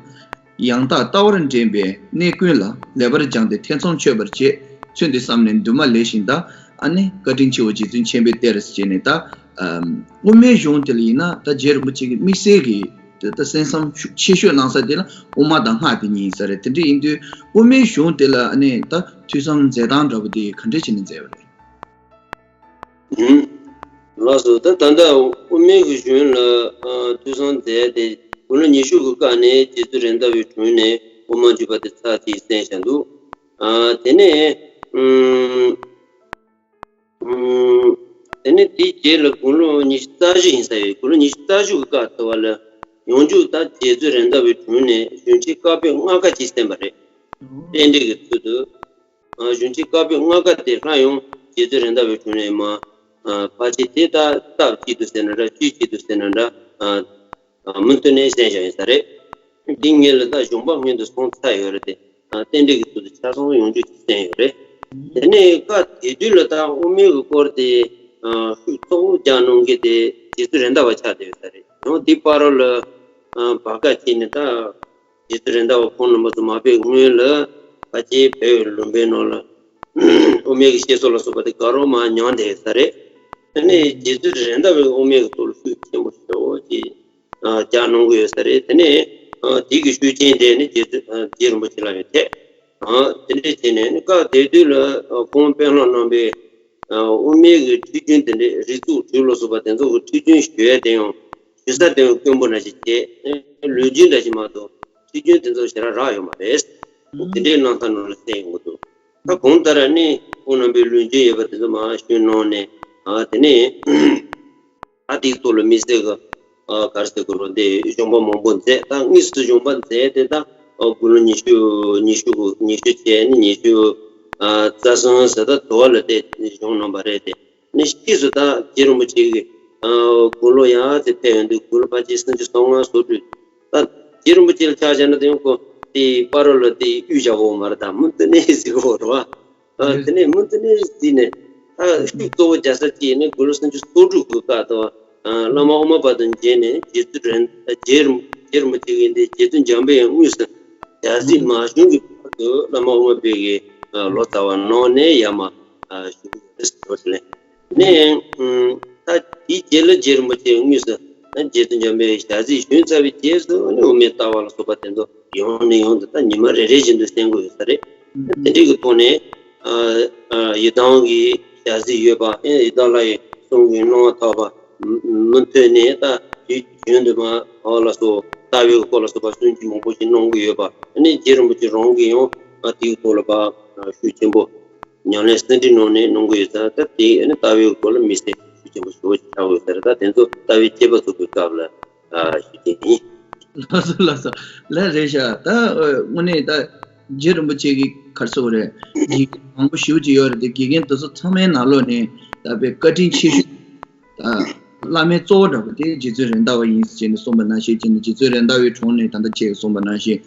ཡང་དག་ལྟ་བར་འདྲེན་པའི་གནས་ཀུན་ལ་ལེགས་པར་སྦྱངས་ཏེ་ཐེ་ཚོམ་ཆོད་པར་བྱེད། ཚུལ་འདི་བསམས་ནས་འདུན་མ་ལེགས་ཤིང་གདའ། ཨ་ནི་བཀའ་དྲིན་ཆེའོ་རྗེ་བཙུན་མཁྱེན་པའི་གཏེར་ཟེར་ནས་ད། ཨམ། དབུ་མའི་གཞུང་དེ་ལ་ཡིན་ན་ད་རྗེ་རིན་པོ་ཆེ་གི་དམིགས་བསལ་གྱི་ད་གསན་བསམ་ཤུགས་ཆེ་ཤོས་གནང་ས་དེ་ལ་དབུ་མ་དང་སྔགས་དེ་གཉིས་ཡིན་ས་རེད། དེ་འདྲ་ཡིན་དུས་དབུ་མའི་གཞུང་དེ་ལ་ཨ་ནི་ད་ཐོས་བསམ་མཛད་སྟངས་འདྲ་པོ་དེ་ག་འདྲ་བྱས་ནས་མཛད་པ་རེད། ལགས་སོ། ད་ད་ལྟ་དབུ་མའི་གི་གཞུང་ལ་ཨ་ཐོས་བསམ་མཛད་དེ་དགུང་ལོ་ཉི་ཤུ་གི་སྐབས་ནས་རྗེ་བཙུན་རེད་མདའ་བའི་དྲུང་ནས་དབུ་མ་འཇུག་པ་དེ་ཚར་གཅིག་གསན་བཞག་འདུག་ཨ་དེ་ནས་ཨུམ་ཨུམ་དེ་ནས་དེའི་རྗེས་ལ་དགུང་ལོ་ཉི་ཤུ་རྩ་བཞི་ཡིན་ས་ཡོད། དགུང་ལོ་ཉི་ཤུ་རྩ་བཞི་གི་སྐབས་དུ་བ་ལ་ཡོངས་འཇུག་ད་རྗེ་བཙུན་རེད་མདའ་བའི་དྲུང་ནས་གཞུང་ཆེན་བཀའ་པོད་ལྔ་ཀ་གཅིག་གསན་པ་རེད། རྟེན་འབྲེལ་གྱི་ཚུལ་དུ། ཨ་གཞུང་ཆེན་བཀའ་པོད་ལྔ་ཀ་དེ་སླར་ཡང་རྗེ་བཙུན་རེད་མདའ་བའི་དྲུང་ནས་མར་ཨ་ཕལ་ཆེར་དེ་ལྟར་སྟབས་གཅིག་ཏུ་ཟེར་ན་འདྲ། དུས་གཅིག་ཏུ་ཟེར་ན་འདྲ། ཨ་ཨ་མུ་མཐུད་ནས་གསན་བཞག་ཡོད་ས་རེད། འདི་སྔོན་ལ་ད་གཞུང་པ་སྔོན་དུ་སོང་ཚར་ཡོད་རེད་དེ། ཨ་རྟེན་འབྲེལ་གྱི་ཚུལ་དུ་ཆ་ཚང་ཡོངས་འཇུག་ཅིག་གསན་ཡོད་རེད། དེ་ནས་སྐབས་དེ་དུས་ལ་ད་དབུ་མའི་གི་སྐོར་དེ་ཨ་ཤུགས་གཙོ་བོ་རྒྱག་གནང་མཁན་དེ་རྗེ་བཙུན་རེད་མདའ་བ་ཆགས་བསྡད་ཡོད་ས་རེད། ཡང་དེའི་བར་རོ་ལ་ཨ་བར་ཁ་ཕྱེ་ནས་ད། རྗེ་བཙུན་རེད་མདའ་བ་ཁོང་རྣམ་པ་ཚོ་མ་ཕེབས་སྔོན་ལ་ཕལ་ཆེར་བོད་ཀྱི་ལུང་པའི་ནང་ལ་དབུ་མའི་གི་བཤད་སྲོལ་ལ་སོགས་པ་དེ་ག་རུ་མར་ཉམས་བསྡད་ཡོད་ས་རེད། དེ་ནས་རྗེ་བཙུན་རེད་མདའ་བའི་དབུ་མའི་གི་ཐོག་ལ་ཤུགས་ཆེན་པོ་ཞེ་པོ་ཅིག་ཨ་རྒྱག་གནང་གི་ཡོད་ས་རེད། དེ་ནས་ཨ་དེ་གི་ཤུགས་རྐྱེན་དེ་ནི་རྗེ་བཙུན་ཨ་རྗེ་རིན་པོ་ཆེ་ལ་ཡང་ཐེབས། ཨ་དེ་འདྲས་བྱས་ནས་ནི་སྐབས་དེ་དུས་ལ་ཨ་ཁོང་དཔོན་སློབ་རྣམ་པས་ཨ་དབུ་མའི་གི་ཁྲིད་རྒྱུན་དེ་འདྲས་རིགས་ཚོགས་དྲུག་ལ་སོགས་པ་དེ་ཚོ་གི་ཁྲིད་རྒྱུན་ཞུ་ཡས་དེ་ཡང་། ཞུ་ས་དེ་དཀོན་པོ་འདྲ་ཞིག་བྱས། ལུས་རྒྱུན་འདྲ་ཞིག་མ་གཏོགས་ཁྲིད་རྒྱུན་དེ་ཚོ་ཞེ་དྲག་རག་ཡོད་མ་རེད། དེ་འདྲའི་གནས་སྟངས་ནང་ལ་གསན་ཡོང་གི་འདུག་ད་གང་ལྟར་ནི་ཁོང་རྣམ་པའི་ལུས་རྒྱུན་ཡོད་པ་དེ་ཚོ་མར་ཞུས་གནང་ནས། ཨ་དེ་ནས་ཨ་དེའི་ཐོག་ལ་དམིགས་བསལ་གྱི་ཨ་ག་རེ་ཟེར་དགོས་རེད། འདི་གཞུང་པ་མང་པོ་མཛད། ད་དངོས་སུ་གཞུང་པ་མཛད་དེ་ད་ཨ་དགུང་ལོ་ཉི་ཤུ་ཉི་ཤུ་ཉི་ཤུ་བྱས་ནས་ཉི་ཤུ་ཨ་རྩ་གསུམ་ཟེར་ད་དུ་བ་ལ་དེ་གཞུང་གནང་བ་རེད་དེ། ནི་ཕྱིས་སུ་ད་རྗེ་རིན་པོ་ཆེ་གིས་ཨ་དགུང་ལོ་ཡང་དེ་ཕེབས་ཡོང་དུས་དགུང་ལོ་ཕལ་ཆེར་སུམ་ཅུ་སོ་ལྔ་སོ་དྲུག་ད་རྗེ་རིན་པོ་ཆེ་ལ་ཆ་བཞག་ན་དེ་ཡང་ཁོ་དེའི་བར་རོ་ལ་དེ་གཡུས་བཞག་གོ་མ་རེད། ད་མུ་མཐུད་ནས་གཟིགས་གོ་རེད་བ། ཨ་དེ་ནས་མུ་མཐུད་ནས་གཟིགས་ནས་ད་ཤུགས་གཙོ་བོ་རྒྱག་ས་ཅིག་ནི་དགུང་ལོ་སུམ་ཅུ་སོ་དྲུག་གི་སྐབས་དུ་བ་ཨ་བླ་མ་དབུ་མ་པ་དང་མཇལ་ནས་རྗེ་བཙུན་རེད། རྗེ་རིན་རྗེ་རིན་པོ་ཆེ་གིས་འདི་རྗེ་བཙུན་འཇམ་དཔལ་དབྱངས་དངོས་སུ་ཞལ་གཟིགས་མ་བྱུང་གི་བར་དུ་བླ་མ་དབུ་མ་པའི་གི་ཨ་ལོ་ཙཱ་བ་གནང་ནས་ཡར་མར་ཨ་བཞུགས་ཡོད་རེད་ཟེར་བ་དེ་ལས། ནས་ཨུམ་ད་དེའི་རྗེས་ལ་རྗེ་རིན་པོ་ཆེ་དངོས་སུ་ཨ་རྗེ་བཙུན་འཇམ་དཔལ་ཞལ་གཟིགས་ཞུས་ཚར་བའི་རྗེས་སུ་ནི་དབུ་མའི་ལྟ་བ་ལ་སོགས་པ་དེ་ཚོ་ཡང་ནས་ཡང་དུ་ད་ཉི་མ་རེ་རེ་བཞིན་དུ་གསན་དགོས་ཡོད་ས་རེད། དེ་འདྲའི་གི་ཐོག་ནས་ཨ་ཨ་ཡི་དམ་གྱི་ཞལ་གཟིགས་ཡོད་པ། ཨེ་ཡི་དམ་ལྷ་ཡི་གསུང་གི་གནང་བ་ཐོབ་པ། མུ་མཐུད་ནས་ད་དུས་རྒྱུན་དུ་མར་བག་ལ་སོགས་ལྟ་བའི་སྐོར་ལ་སོགས་པ་གསུང་ཆོས་མང་པོ་ཞིག་གནང་གི་ཡོད་པ། ཨ་ནི་རྗེ་རིན་པོ་ཆེ་རང་གིས་ཡང་ཨ་དེའི་སྐོར་ལ་ཕར་ཤུགས་ཆེན་པོ་ཉམས་ལེན་གསན་ཁྲིད་གནང་ནས་གནང་གི་ཡོད་ཙང་། ད་དེ་ནི་ལྟ་བའི་སྐོར་ལ་དམིགས་བསལ་ཤུགས་ ཆེན་པོ་ཞེ་པོ་ཅིག་ཆགས་ཡོད་ས་རེད། ད་དེ་ཚོ་ལྟ་བའི་དཔྱད་པ་ཚུགས་པའི་སྐབས་ལ་ཞུ་རྒྱུ་ཡིན། ལགས་སོ་ལགས་སོ། ལགས་རེད་ཤག་ད་དངོས་གནས་ད་རྗེ་རིན་པོ་ཆེ་གི་ག་རེ་ཟེར་དགོས་རེད། དགེ་རྒན་མང་པོ་ཞེ་པོ་ཅིག་ཡོད་རེད་དེ། དགེ་རྒན་དེ་ཚོ་ཚང་མའི་ནང་ལོགས་ནས་ད་དཔེ་བཀའ་དྲིན་ཆེ་ཤོས་ད་བླ་མའི་གཙོ་བོ་འདྲ་པོ་དེ་རྗེ་བཙུན་རེད་མདའ་བ་ཡིན་ཟེར་ནས་གསུངས་པ་ནང་བཞིན་བྱས་ནས། རྗེ་བཙུན་རེད་མདའ་བའི་དྲུང་ནས་ད་ལྟ་ཁྱེད་ཀྱིས་གསུངས་པ་ནང་བཞིན་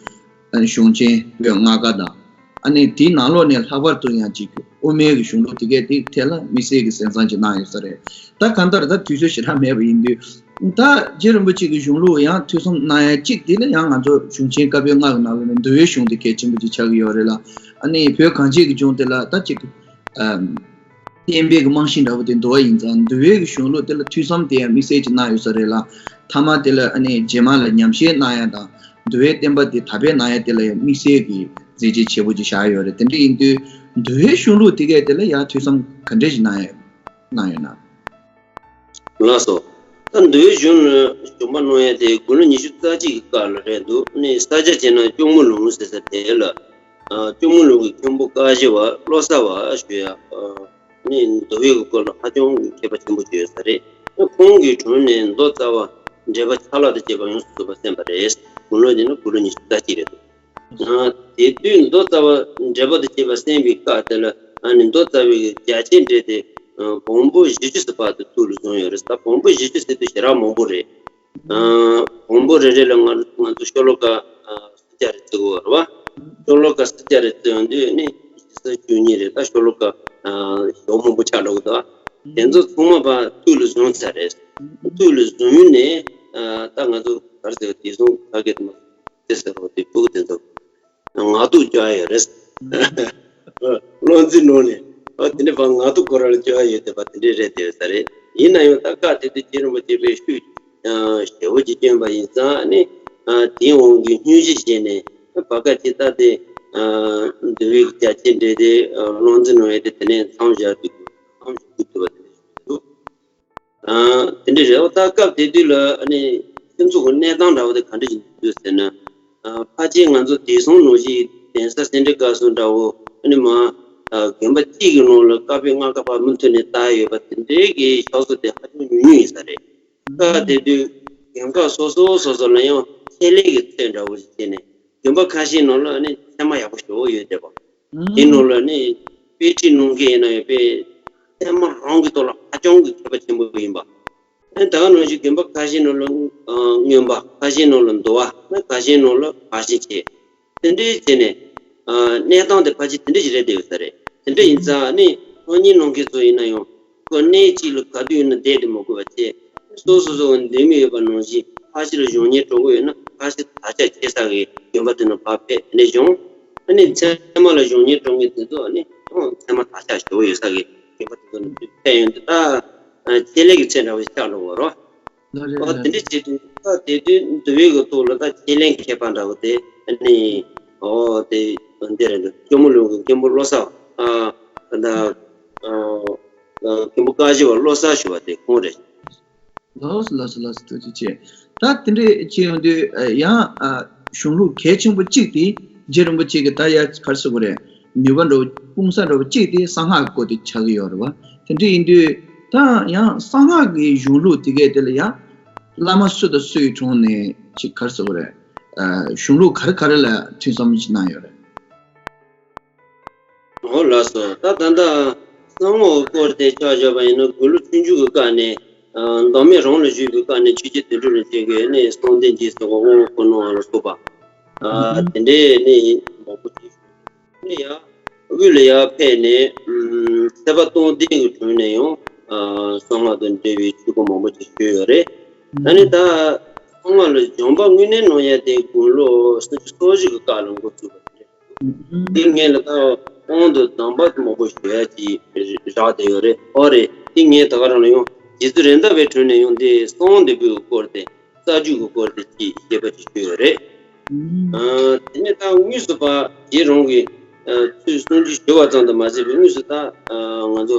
གཞུང་ཆེན་བོད་ལྔ་ཀ་དང་། ཨ་ནི་དེའི་ནང་ལོགས་ནས་ལྷག་པར་དུ་ཡང་ཅིག་དབུ་མའི་གི་གཞུང་ལུགས་དེ་གས་དེ་ཐད་ལ་དམིགས་བསལ་གྱི་གསན་བསམ་ཅིག་གནང་ཡོད་ས་རེད། ད་གང་ལྟར་ད་དུས་ཚོད་ཞེ་དྲག་མེད་པ་ཡིན་དུས། ད་རྗེ་རིན་པོ་ཆེ་གི་གཞུང་ལུགས་ཡང་ཐོས་བསམ་གནང་ཡ་གཅིག་དེ་ལ་ཡང་ང་ཚོ་གཞུང་ཆེན་བཀའ་པོད་ལྔ་གི་ནང་ལོགས་ནས་འདུལ་བའི་གཞུང་དེ་གལ་ཆེན་པོ་ཅིག་ཆགས་ཀྱི་ཡོད་རེད་ལ། ཨ་ནི་བོད་གངས་ཅན་གྱི་ལྗོངས་དེ་ལ་ད་ཅིག་ཨམ། བསྟན་པའི་གི་རྨང་གཞི་འདྲ་བོ་དེ་འདུལ་བ་ཡིན་ཙང་། འདུལ་བའི་གི་གཞུང་ལུགས་དེ་ལ་ཐོས་བསམ་དེ་ཡང་དམིགས་བསལ་གྱི་གནང་ཡོད་ས་རེད་ལ། མཐའ་མ་དེ་ལ་ཨ་ནི་རྗེས་མ་ལ་ཉམས་བཞེས་གནང་ཡ་དང་། འདུལ་བའི་བསྟན་པ་དེ་དར་སྤེལ་གནང་ཡ་དེ་ལ་ཡང་དམིགས་བསལ་གྱི་མཛད་རྗེས་ཆེ་པོ་ཅིག་བཞག་ཡོད་རེད། དེ་འདྲ་ཡིན་དུས་འདུལ་བའི་གཞུང་ལུགས་དེ་གས་དེ་ལ་ཡང་ཐོས་བསམ་ག་འདྲ་ཞིག་གནང་ཡ་གནང་ཡོད་ན། ལགས་སོ། ད་འདུལ་བའི་གཞུང་ལ་སྦྱོང་བ་གནང་ཡ་དེ་དགུང་ལོ་ཉི་ཤུ་རྩ་གཅིག་གི་སྐབས་ལ་རེད་འདུག་ཨ་ནི་ས་སྐྱ་བྱས་ན་སྐྱོར་མོ་ལུང་ཟེར་ས་དེ་ལ། ཨ། སྐྱོར་མོ་ལུང་གི་མཁན་པོ་ཀ་ཤི་བ་བློ་གསར་བ་ཞུ་ཡ། ཨ་ནི་འདུལ་བའི་སྐོར་ལ་ཧ་ཅང་གི་མཁས་པ་ཆེན་པོ་ཅིག་ཡོད་ས་རེད། ཁོང་གི་དྲུང་ནས་མདོ་རྩ་བ་འགྲེལ་པ་ཆ་ལག་དང་བཅས་པ་ཡོངས་སུ་རྫོགས་པ་གསན་པ་རེད། དགུང་ལོ་དེ་ནི་དགུང་ལོ་ཉི་ཤུ་རྩ་གཅིག་རེད་འདུག་ཨ། དེ་དུས་མདོ་རྩ་བ་འགྲེལ་པ་དང་བཅས་པ་གསན་པའི་སྐབས་དེ་ལ། ཨ་ནི་མདོ་རྩ་བའི་རྒྱ་ཆེར་འགྲེལ་དེ། ཨ། བོང་བུ་བཞི་བཅུ་ཙམ་བར་དུ་ཐུགས་ལ་བཟུང་ཡོད་རེད། ད་བོང་བུ་བཞི་བཅུ་ཟེར་དུས་ཞེ་དྲག་མང་པོ་རེད། ཨ། བོང་བུ་རེ་རེ་ལ་ང་ང་ཚོ་ཤོ་ལོ་ཀ་ཨ་སུམ་བརྒྱ་རེ་བརྩི་དགོས་རེད་བ། ཤོ་ལོ་ཀ་སུམ་བརྒྱ་རེ་བརྩི་ཡོང་དུས་ནི་ཞེ་ས་བཅུ་གཉིས་རེད། ད་ཤོ་ལོ་ཀ་ཨ་ཞེ་པོ་མང་པོ་ཆགས་འགྲོ་གི་འདུག་དེ་ཚོ་ཚང་མ་ཕར་ཐུགས་ལ་བཟུང་ཚར་རེད། ཐུགས་ལ་བཟུང་ནས། ཨ། ད་ང་ཚོ་ག་རེ་ཟེར། དེང་སང་ཕ་གི་དེ་མ་དེ་ཟེར་རོ། དེ་ཕྲུ་གུ་དེ་ཚོ་ངག་ཐོག་སྐྱོར་ཡ་ཡོད་རེད། བློ་འཛིན་ནང་ནས། ཨ། དེ་ནས་ཕར་ངག་ཐོག་ཁོ་རང་ལ་སྐྱོར་ཡ་ཡོད་དེ་ཕར་དེ་འདྲས་རེད་བསྡད་ཡོད་ས་རེད། ཡིན་ན་ཡང་ད་སྐབས་དེ་དུས་རྗེ་རིན་པོ་ཆེ་དཔེ་ཤུགས་ཨ་ཞེ་པོ་ཅིག་བསྐྱོན་པ་ཡིན་ཙང་ནི། ཨ། དེའི་དབང་གིས་སྙུང་གཞི་བྱས་ནས། ཨ། བར་སྐབས་ཅིག་ད་དེ་ཨ་འདུལ་བའི་རྒྱ་ཆེར་འགྲེལ་དེ། ཨ། བློ་འཛིན་ནང་ཡོད་དེ། དེ་ནས་མཚམས་བཞག་དུས་མཚམས་བཞག་དགོས་ཐུབ་པ་དེ་འདྲ་ཞིག་འདུག་ཨ། དེ་འདྲ་རེད། འོ། ད་སྐབས་དེ་དུས་ལ་ཨ་ནི་སྤྱི་ཚོགས་ཀྱི་གནས་སྟངས་འདྲ་བོ་དེ་ག་འདྲ་ཞིག་འདུག་ཟེར་ན། ཨ། ཕལ་ཆེར་ང་ཚོ་དེང་སང་ནང་བཞིན་གདན་ས་སེ་འབྲས་དགའ་གསུམ་འདྲ་བོ། ཨ་ནི་མ། ཨ། དགོན་པ་གཅིག་གི་ནང་ལ་བཀའ་པོད་ལྔ་ཀ་ཕར་མུ་མཐུད་ནས་དར་ཡོད་པ་དེ་འདྲའི་གི་ཕྱག་སྲོལ་དེ་ཧ་ཅང་ཉུང་ཉུང་ཡིན་ས་རེད། སྐབས་དེ་དུས་དགོན་ཁག་སོ་སོ་སོ་སོ་ལ་ཡང་ཆེད་ལས་ཀྱི་ཚད་འདྲ་བོ་ཞིག་བྱས་ནས། དགོན་པ་ཁ་ཤས་ནང་ལ་ཨ་ནི་ཚད་མ་ཡག་པོ་ཞེ་པོ་ཡོད་བསྡད་པ། དེའི་ནང་ལ་ནི་དཔེ་ཁྲིད་གནང་མཁན་ཡིན་ན་ཡང་དཔེ་ཚད་མ་རང་གི་ཐོག་ལ་ཧ་ཅང་གི་མཁས་པ་ཆེན་པོ་ཡིན་པ། ཨ་ནི་ད་ག་ནང་བཞིན་དགོན་པ་ཁ་ཤས་ནང་ལ་ཨ་མངོན་པ། ཁ་ཤས་ནང་ལ་འདུལ་བ། ཨ་ནི་ཁ་ཤས་ནང་ལ་ཕར་ཕྱིན་བྱས། དེ་འདྲའི་བྱས་ནས། ཨ། གནས་སྟངས་དེ་ཕལ་ཆེར་དེ་འདྲ་ཞིག་རེད་བསྡད་ཡོད་ས་རེད། དེ་འདྲ་ཡིན་ཙང་ནི་སང་ཉིན་གནང་མཁན་ཚོ་ཡིན་ན་ཡང་ཁོ་གནས་གཅིག་ལ་ག་དུས་ཡིན་ན་བསྡད་དེ་མ་དགོས་པ་བྱས། སོ་སོ་སོ་འདོད་མོས་ཡོད་པ་ནང་བཞིན་ཕར་ཕྱིན་ལ་བཞུགས་གཉེར་སྤྲོ་དགོས་ཡོད་ན། ཕར་ཕྱིན་དར་ཁྱབ་ཆེ་ས་གི་དགོན་པ་དེ་ནང་ཕར་ཕེབས། དེ་ནས་བཞུགས། ཨ་ནི་ཚད་མ་ལ་བཞུགས་གཉེར་སྤྲོ་མཁན་དེ་ཚོ་ནི་ཚད་མ་དར་ཁྱབ་ཞེ་པོ་ཡོད་ས་གི་དགོན་པ་དེ་ཚོ་ནང་ཕེབས་ཡོང་དུས། ད་ཆེད་ལས་ཀྱི་ཚད་འདྲ་བོ་ཆགས་འགྲོ་གི་རེད། ལགས་རེད། ཨོ། ལགས་དེ་འདྲ་རེད། བྱེད་དུས་ད་དེ་དུས་འདུལ་བའི་གི་ཐོག་ལ་ད་ཆེད་ལས་མཁས་པ་འདྲ་བོ་དེ་ཨ་ནི། ཨོ། དེ་འདི་རེད་འདུག་སྐྱོར་མོ་ལུང་གི་མཁན་པོ་བློ་གསར། ཨ། ད་ཨ་མཁན་པོ་ཀ་ཤི་བ་བློ་གསར་ཞུ་བ་དེ་ཁོང་རེད། ལགས་སོ་ལགས་སོ་ལགས་སོ། ཐུགས་རྗེ་ཆེ། ད་དེ་འདྲ་བྱེད་ཡོང་དུས་ཡང་གཞུང་ལུགས་གལ་ཆེན་པོ་གཅིག་དེ་རྗེ་རིན་པོ་ཆེ་གི་ད་ཡ་ག་རེ་ཟེར་དགོས་རེད། ནུས་པ་འདྲ་བོ་དཔུང་གསར་འདྲ་བོ་གཅིག་དེ་གསང་སྔགས་ཀྱི་སྐོར་དེ་ཆགས་ཀྱི་ཡོད་རེད་བ། དེ་འདྲ་ཡིན་དུས་ད་ཡང་གསང་སྔགས་ཀྱི་གཞུང་ལུགས་དེ་གས་དེ་ལ་ཡང་བླ་མ་སུ་དང་སུ་ཡི་དྲུང་ནས་ཅིག་ག་རེ་ཟེར་དགོས་རེད། ཨ། གཞུང་ལུགས་ག་རེ་ག་རེ་ལ་ཐོས་བསམ་ཅིག་གནང་ཡོད་རེད། འོ། ལགས་སོ། ད་ད་ལྟ་གསང་སྔགས་སྐོར་དེ་ཆ་བཞག་པ་ཡིན་ན། དགུང་ལོ་ཆུང་ཆུང་གི་སྐབས་ནས། ཨ། མདོ་སྨད་རང་ལ་བཞུགས་པའི་སྐབས་ནས་ཆོས་རྗེ་དོན་གྲུབ་རིན་ཆེན་གྱིས་ནི་གསང་བདེ་འཇིགས་ཟེར་བ། དབང་བསྐུར་གནང་བ་ལ་སོགས་པ། ཨ། དེ་འདྲའི་ནི་མང་པོ་ཅིག་ནི་ཡང་དབུས་ལ་ཡར་ཕེབས་ནས། ཨུམ། སྲིད་པ་སྟོང་ལྡན་གྱི་དྲུང་ནས་ཡང་། ཨ། གསང་སྔགས་དང་འབྲེལ་བའི་ཆོས་སྐོར་མང་པོ་ཅིག་ཞུས་ཡོད་རེད། ད་ནི་ད་གསང་སྔགས་ལ་སྦྱོང་བ་དངོས་གནས་གནང་ཡ་དེ་དགུང་ལོ་སུམ་ཅུ་སོ་བཞི་གི་སྐབས་ལ་འགོ་བཙུགས་པ་རེད། དེ་སྔོན་ལ་ད་དབང་དུ་གདམས་པ་མང་པོ་ཞུ་ཡ་ཅིག་བཞག་བསྡད་ཡོད་རེད། ཨོ་རེད། དེ་སྔོན་ད་ག་རང་ལ་ཡང་རྗེ་བཙུན་རེད་མདའ་བའི་དྲུང་ནས་ཡང་དེ་གསང་བ་འདུས་པའི་སྐོར་དེ། རྩ་རྒྱུད་ཀྱི་སྐོར་དེ་ཅིག་བཤད་པ་ཅིག་ཞུས་ཡོད་རེད། ཨ། དེ་ནས་ད་དངོས་སུ་ཕར་རྗེ་རང་གིས་ཨ་ཚུར་གསུང་ཆོས་ཞུ་བ་ཙམ་དུ་མ་ཟད་པའི་དངོས་སུ་ད་ཨ་ང་ཚོ་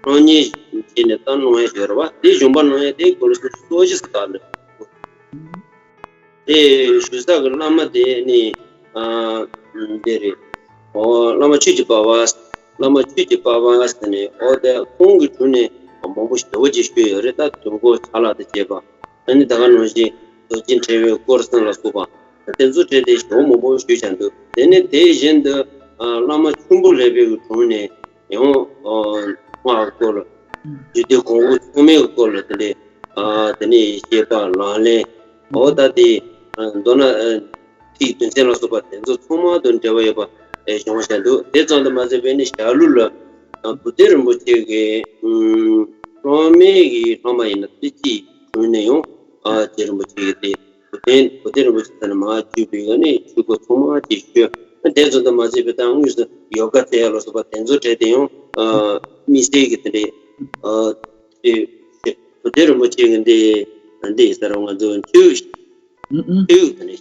ཁྲང་ཉེ་བྱས་ནས་ད་གནང་ཡ་ཞིག་ཡོད་རེད་བ། དེ་སྦྱོང་བ་གནང་ཡ་དེ་དགུང་ལོ་སུམ་ཅུ་སོ་བཞི་ཙམ་ལ། དེ་ཞུ་ས་གི་བླ་མ་དེ་ནི་ཨ་དེ་རེད། ཨོ། བླ་མ་ཆོས་ཀྱི་པ་ཕ། བླ་མ་ཆོས་ཀྱི་པ་ཕ་ཟེར་ནས། ཨོ། དེ་ཁོང་གི་དྲུང་ནས། མང་པོ་ཞེ་པོ་ཅིག་ཞུས་ཡོད་རེད། ད་དུས་འཁོར་ཆ་ལག་དང་བཅས་པ། ཨ་ནི་ད་ག་ནང་བཞིན་རྡོ་རྗེ་འཕྲེང་བའི་སྐོར་གསུམ་ལ་སོགས་པ་དེ་ཚོ་གྲས་དེ་ཞེ་པོ་མང་པོ་ཞུས་བཞག་འདུག་དེ་ནས་དེ་བཞིན་དུ་ཨ་བླ་མ་ཆེན་པོ་ལེགས་པའི་གི་དྲུང་ནས་ཡང་ཨ་སྔགས་སྐོར་ལ་རྒྱུད་སྡེ་གོང་འོག་ཚང་མའི་སྐོར་ལ་དེ་འདྲའི་ཨ་དེ་ནས་བཤད་པ་ལག་ལེན། འོ་ད་དེ་ཨ་མདོར་ན་ཨ་ཐིག་དོན་ཚན་ལ་སོགས་པ་དེ་ཚོ་ཚང་མ་དང་འབྲེལ་བ་ཡོད་པ་ཨེ་བྱུང་བཞག་འདུག་དེ་ཙམ་དུ་མ་ཟད་པའི་ནི་ཞྭ་ལུ་ལ་ཨ་བུ་སྟོན་རིན་པོ་ཆེ་གི་ཨུམ་སློབ་མའི་གི་སློབ་མ་ཡིན་ན་དེ་གཅིག་དྲུང་ནས་ཡང་ཨ་རྗེ་རིན་པོ་ཆེ་གི་དེ་བུ་སྟོན་བུ་སྟོན་རིན་པོ་ཆེ་ཟེར་ན་མ་བརྒྱུད་པའི་ཨ་ནི་ཆོས་སྐོར་ཚང་མ་དེ་ཞུ། དེ་ཙམ་དུ་མ་ཟད་པའི་ད་དངོས་སུ་ཡོ་ག་བྱེད་ཡ་ལ་སོགས་པ་དེ་ཚོ་གྲས་དེ་ཡང་ཨ་དམིགས་བསལ་གི་དེ་འདྲའི་ཨ་དེ་བུ་སྟོན་རིན་པོ་ཆེ་གི་འདི་འདི་ཡིན་ས་རེད། ང་ཚོ་ཆོས་ཨུ་ཨུ་ཆོས་དེ་འདྲའི་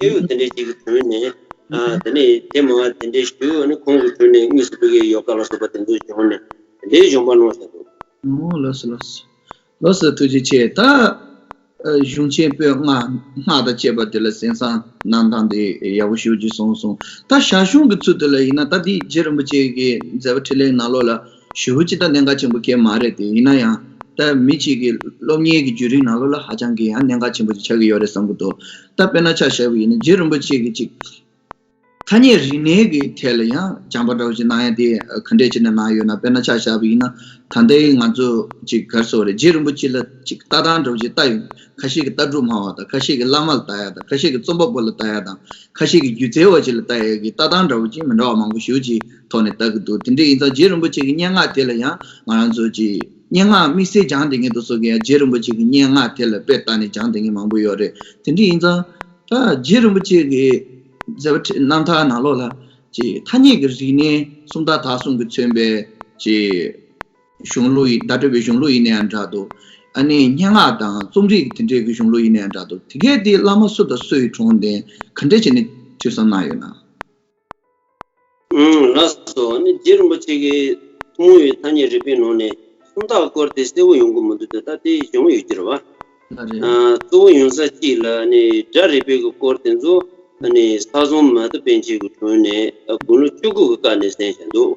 ཨུ་ཆོས་ཨུ་དེ་འདྲའི་ཅིག་གི་དྲུང་ནས་ཨ་དེ་ནས་དེ་མ་དེ་འདྲའི་ཞུ། ཨ་ནི་ཁོང་གི་དྲུང་ནས་དངོས་སུ་ཕ་གིའི་ཡོ་ག་ལ་སོགས་པ་དེ་ཚོ་སྦྱོང་ནས་དེ་འདྲའི་སྦྱོང་པ་གནང་བཞག་འདུག་ཨོ་ལགས་སོ་ལགས་སོ། ལགས་སོ་ཐུགས་རྗེ་ཆེ། ད་ཨ་གཞུང་ཆེན་པོད་ལྔ་སྔགས་དང་བཅས་པ་དེ་ལ་གསན་བསམ་གནང་སྟངས་དེ་ཡག་པོ་ཞེ་པོ་ཅིག་གསུངས་སོང་། ད་ཞར་བྱུང་གི་ཚུལ་དེ་ལ་ཡིན་ན་ད་འདི་རྗེ་རིན་པོ་ཆེ་གི་མཛད་པ་འཕྲིན་ལས་ནང་ལོགས་ལ་ཞེ་པོ་ཅིག་ད་གནད་འགག་ཆེན་པོ་གང་ཡང་མ་རེད་དེ། ཡིན་ན་ཡང་ད་མི་གཅིག་གི་སློབ་གཉེར་གྱི་བརྒྱུད་རིམ་ནང་ལོགས་ལ་ཧ་ཅང་གི་ཡང་གནད་འགག་ཆེན་པོ་ཅིག་ཆགས་ཀྱི་ཡོད་རེད་བསམ་གྱི་འདུག་ད་དཔེར་ན་ཆ་བཞག་པ་ཡིན་ན་རྗེ་རིན་པོ་ཆེ་གི་ཅིག་ཐ་སྙད་རིག་གནས་ཀྱི་ཐད་ལ་ཡང་སྦྱངས་པ་འདྲ་བོ་ཅིག་གནང་ཡ་དེ་ག་འདྲས་བྱས་ནས་གནང་ཡོད་ན། དཔེར་ན་ཆ་བཞག་པ་ཡིན་ན་ད་ལྟའི་ང་ཚོ་ཅིག་ག་རེ་ཟེར་དགོས་རེད། རྗེ་རིན་པོ་ཆེ་ལ་ཅིག་ལྟ་སྟངས་འདྲ་བོ་ཅིག་ལྟ་ཡོད། ཁ་ཤས་ཀྱིས་ལྟ་གྲུབ་སྨྲ་བ་དང་། ཁ་ཤས་ཀྱིས་བླ་མ་ལ་ལྟ་ཡ་དང་། ཁ་ཤས་ཀྱིས་རྒྱུད་ཚན་པ་ཅིག་ལ་ལྟ་ཡ་གི་ལྟ་སྟངས་འདྲ་བོ་ཅིག་མི་འདྲ་བ་མང་པོ་ཞེ་པོ་ཅིག་ཐོག་ནས་ལྟ་གི་འདུག་དེ་འདྲ་ཡིན་ཙང་རྗེ་རིན་པོ་ཆེ་གི་སྙན་ངག་དེ་ལ་ཡང་ང་རང་ཚོ་ཅིག་སྙན་ངག་དམིགས་བསལ་སྦྱངས་བསྡད་མཁན་དེ་ཚོ་གིས་ཡང་རྗེ་རིན་པོ་ཆེ་གི་སྙན་ངག་དེ་ལ་དཔེ་ལྟ་ནས་སྦྱངས་བསྡད་མཁན་མང་པོ་ཡོད་རེད། དེ་འདྲ་ཡིན་ཙང་ད་རྗེ་རིན་པོ་ཆེ་གི་མཛད་པ་རྣམ་ཐར་ནང་ལོགས་ལ་ཅིག་ཐ་སྙད་ཀྱི་རིག་གནས་སུམ་རྟགས་དག་གསུམ་གྱིས་མཚོན་པའི་ཅིག་གཞུང་ལུགས་ཡིན། བརྡ་སྤྲོད་པའི་གཞུང་ལུགས་ཡིན་ན་ཡང་འདྲ་འདུག་ཨ་ནི་སྙན་ངག་དང་རྩོམ་རིག་དེ་འདྲའི་གི་གཞུང་ལུགས་ཡིན་ན་ཡང་འདྲ་འདུག་དེ་གས་དེ་བླ་མ་སུ་དང་སུ་ཡི་དྲུང་ནས་ག་འདྲས་བྱས་ནས་ཐོས་བསམ་གནང་ཡོད་ན། ཨང་། ལགས་སོ། ཨ་ནི་རྗེ་རིན་པོ་ཆེ་གིས་ཐུན་མོང་བའི་ཐ་སྙད་རིག་པའི་ནང་ནས་སུམ་རྟགས་སྐོར་དེ་གསལ་པོ་ཡོང་གི་མི་འདུག་དེ་ད་དེ་གཞུང་ཡོད་ཀྱི་རེད་བ། ལགས་རེད། ཨ་གཙོ་བོ་ཡོང་ས་གཅིག་ལ་ཨ་ནི་སྒྲ་རིག་པའི་གི་སྐོར་དེ་ཚོ་ཨ་ནི་ས་བཟང་མ་ཏི་པཎ་ཆེན་གྱི་དྲུང་ནས་ཨ་དགུང་ལོ་བཅུ་དགུ་གི་སྐབས་ནས་གསན་བཞིན་འདུག་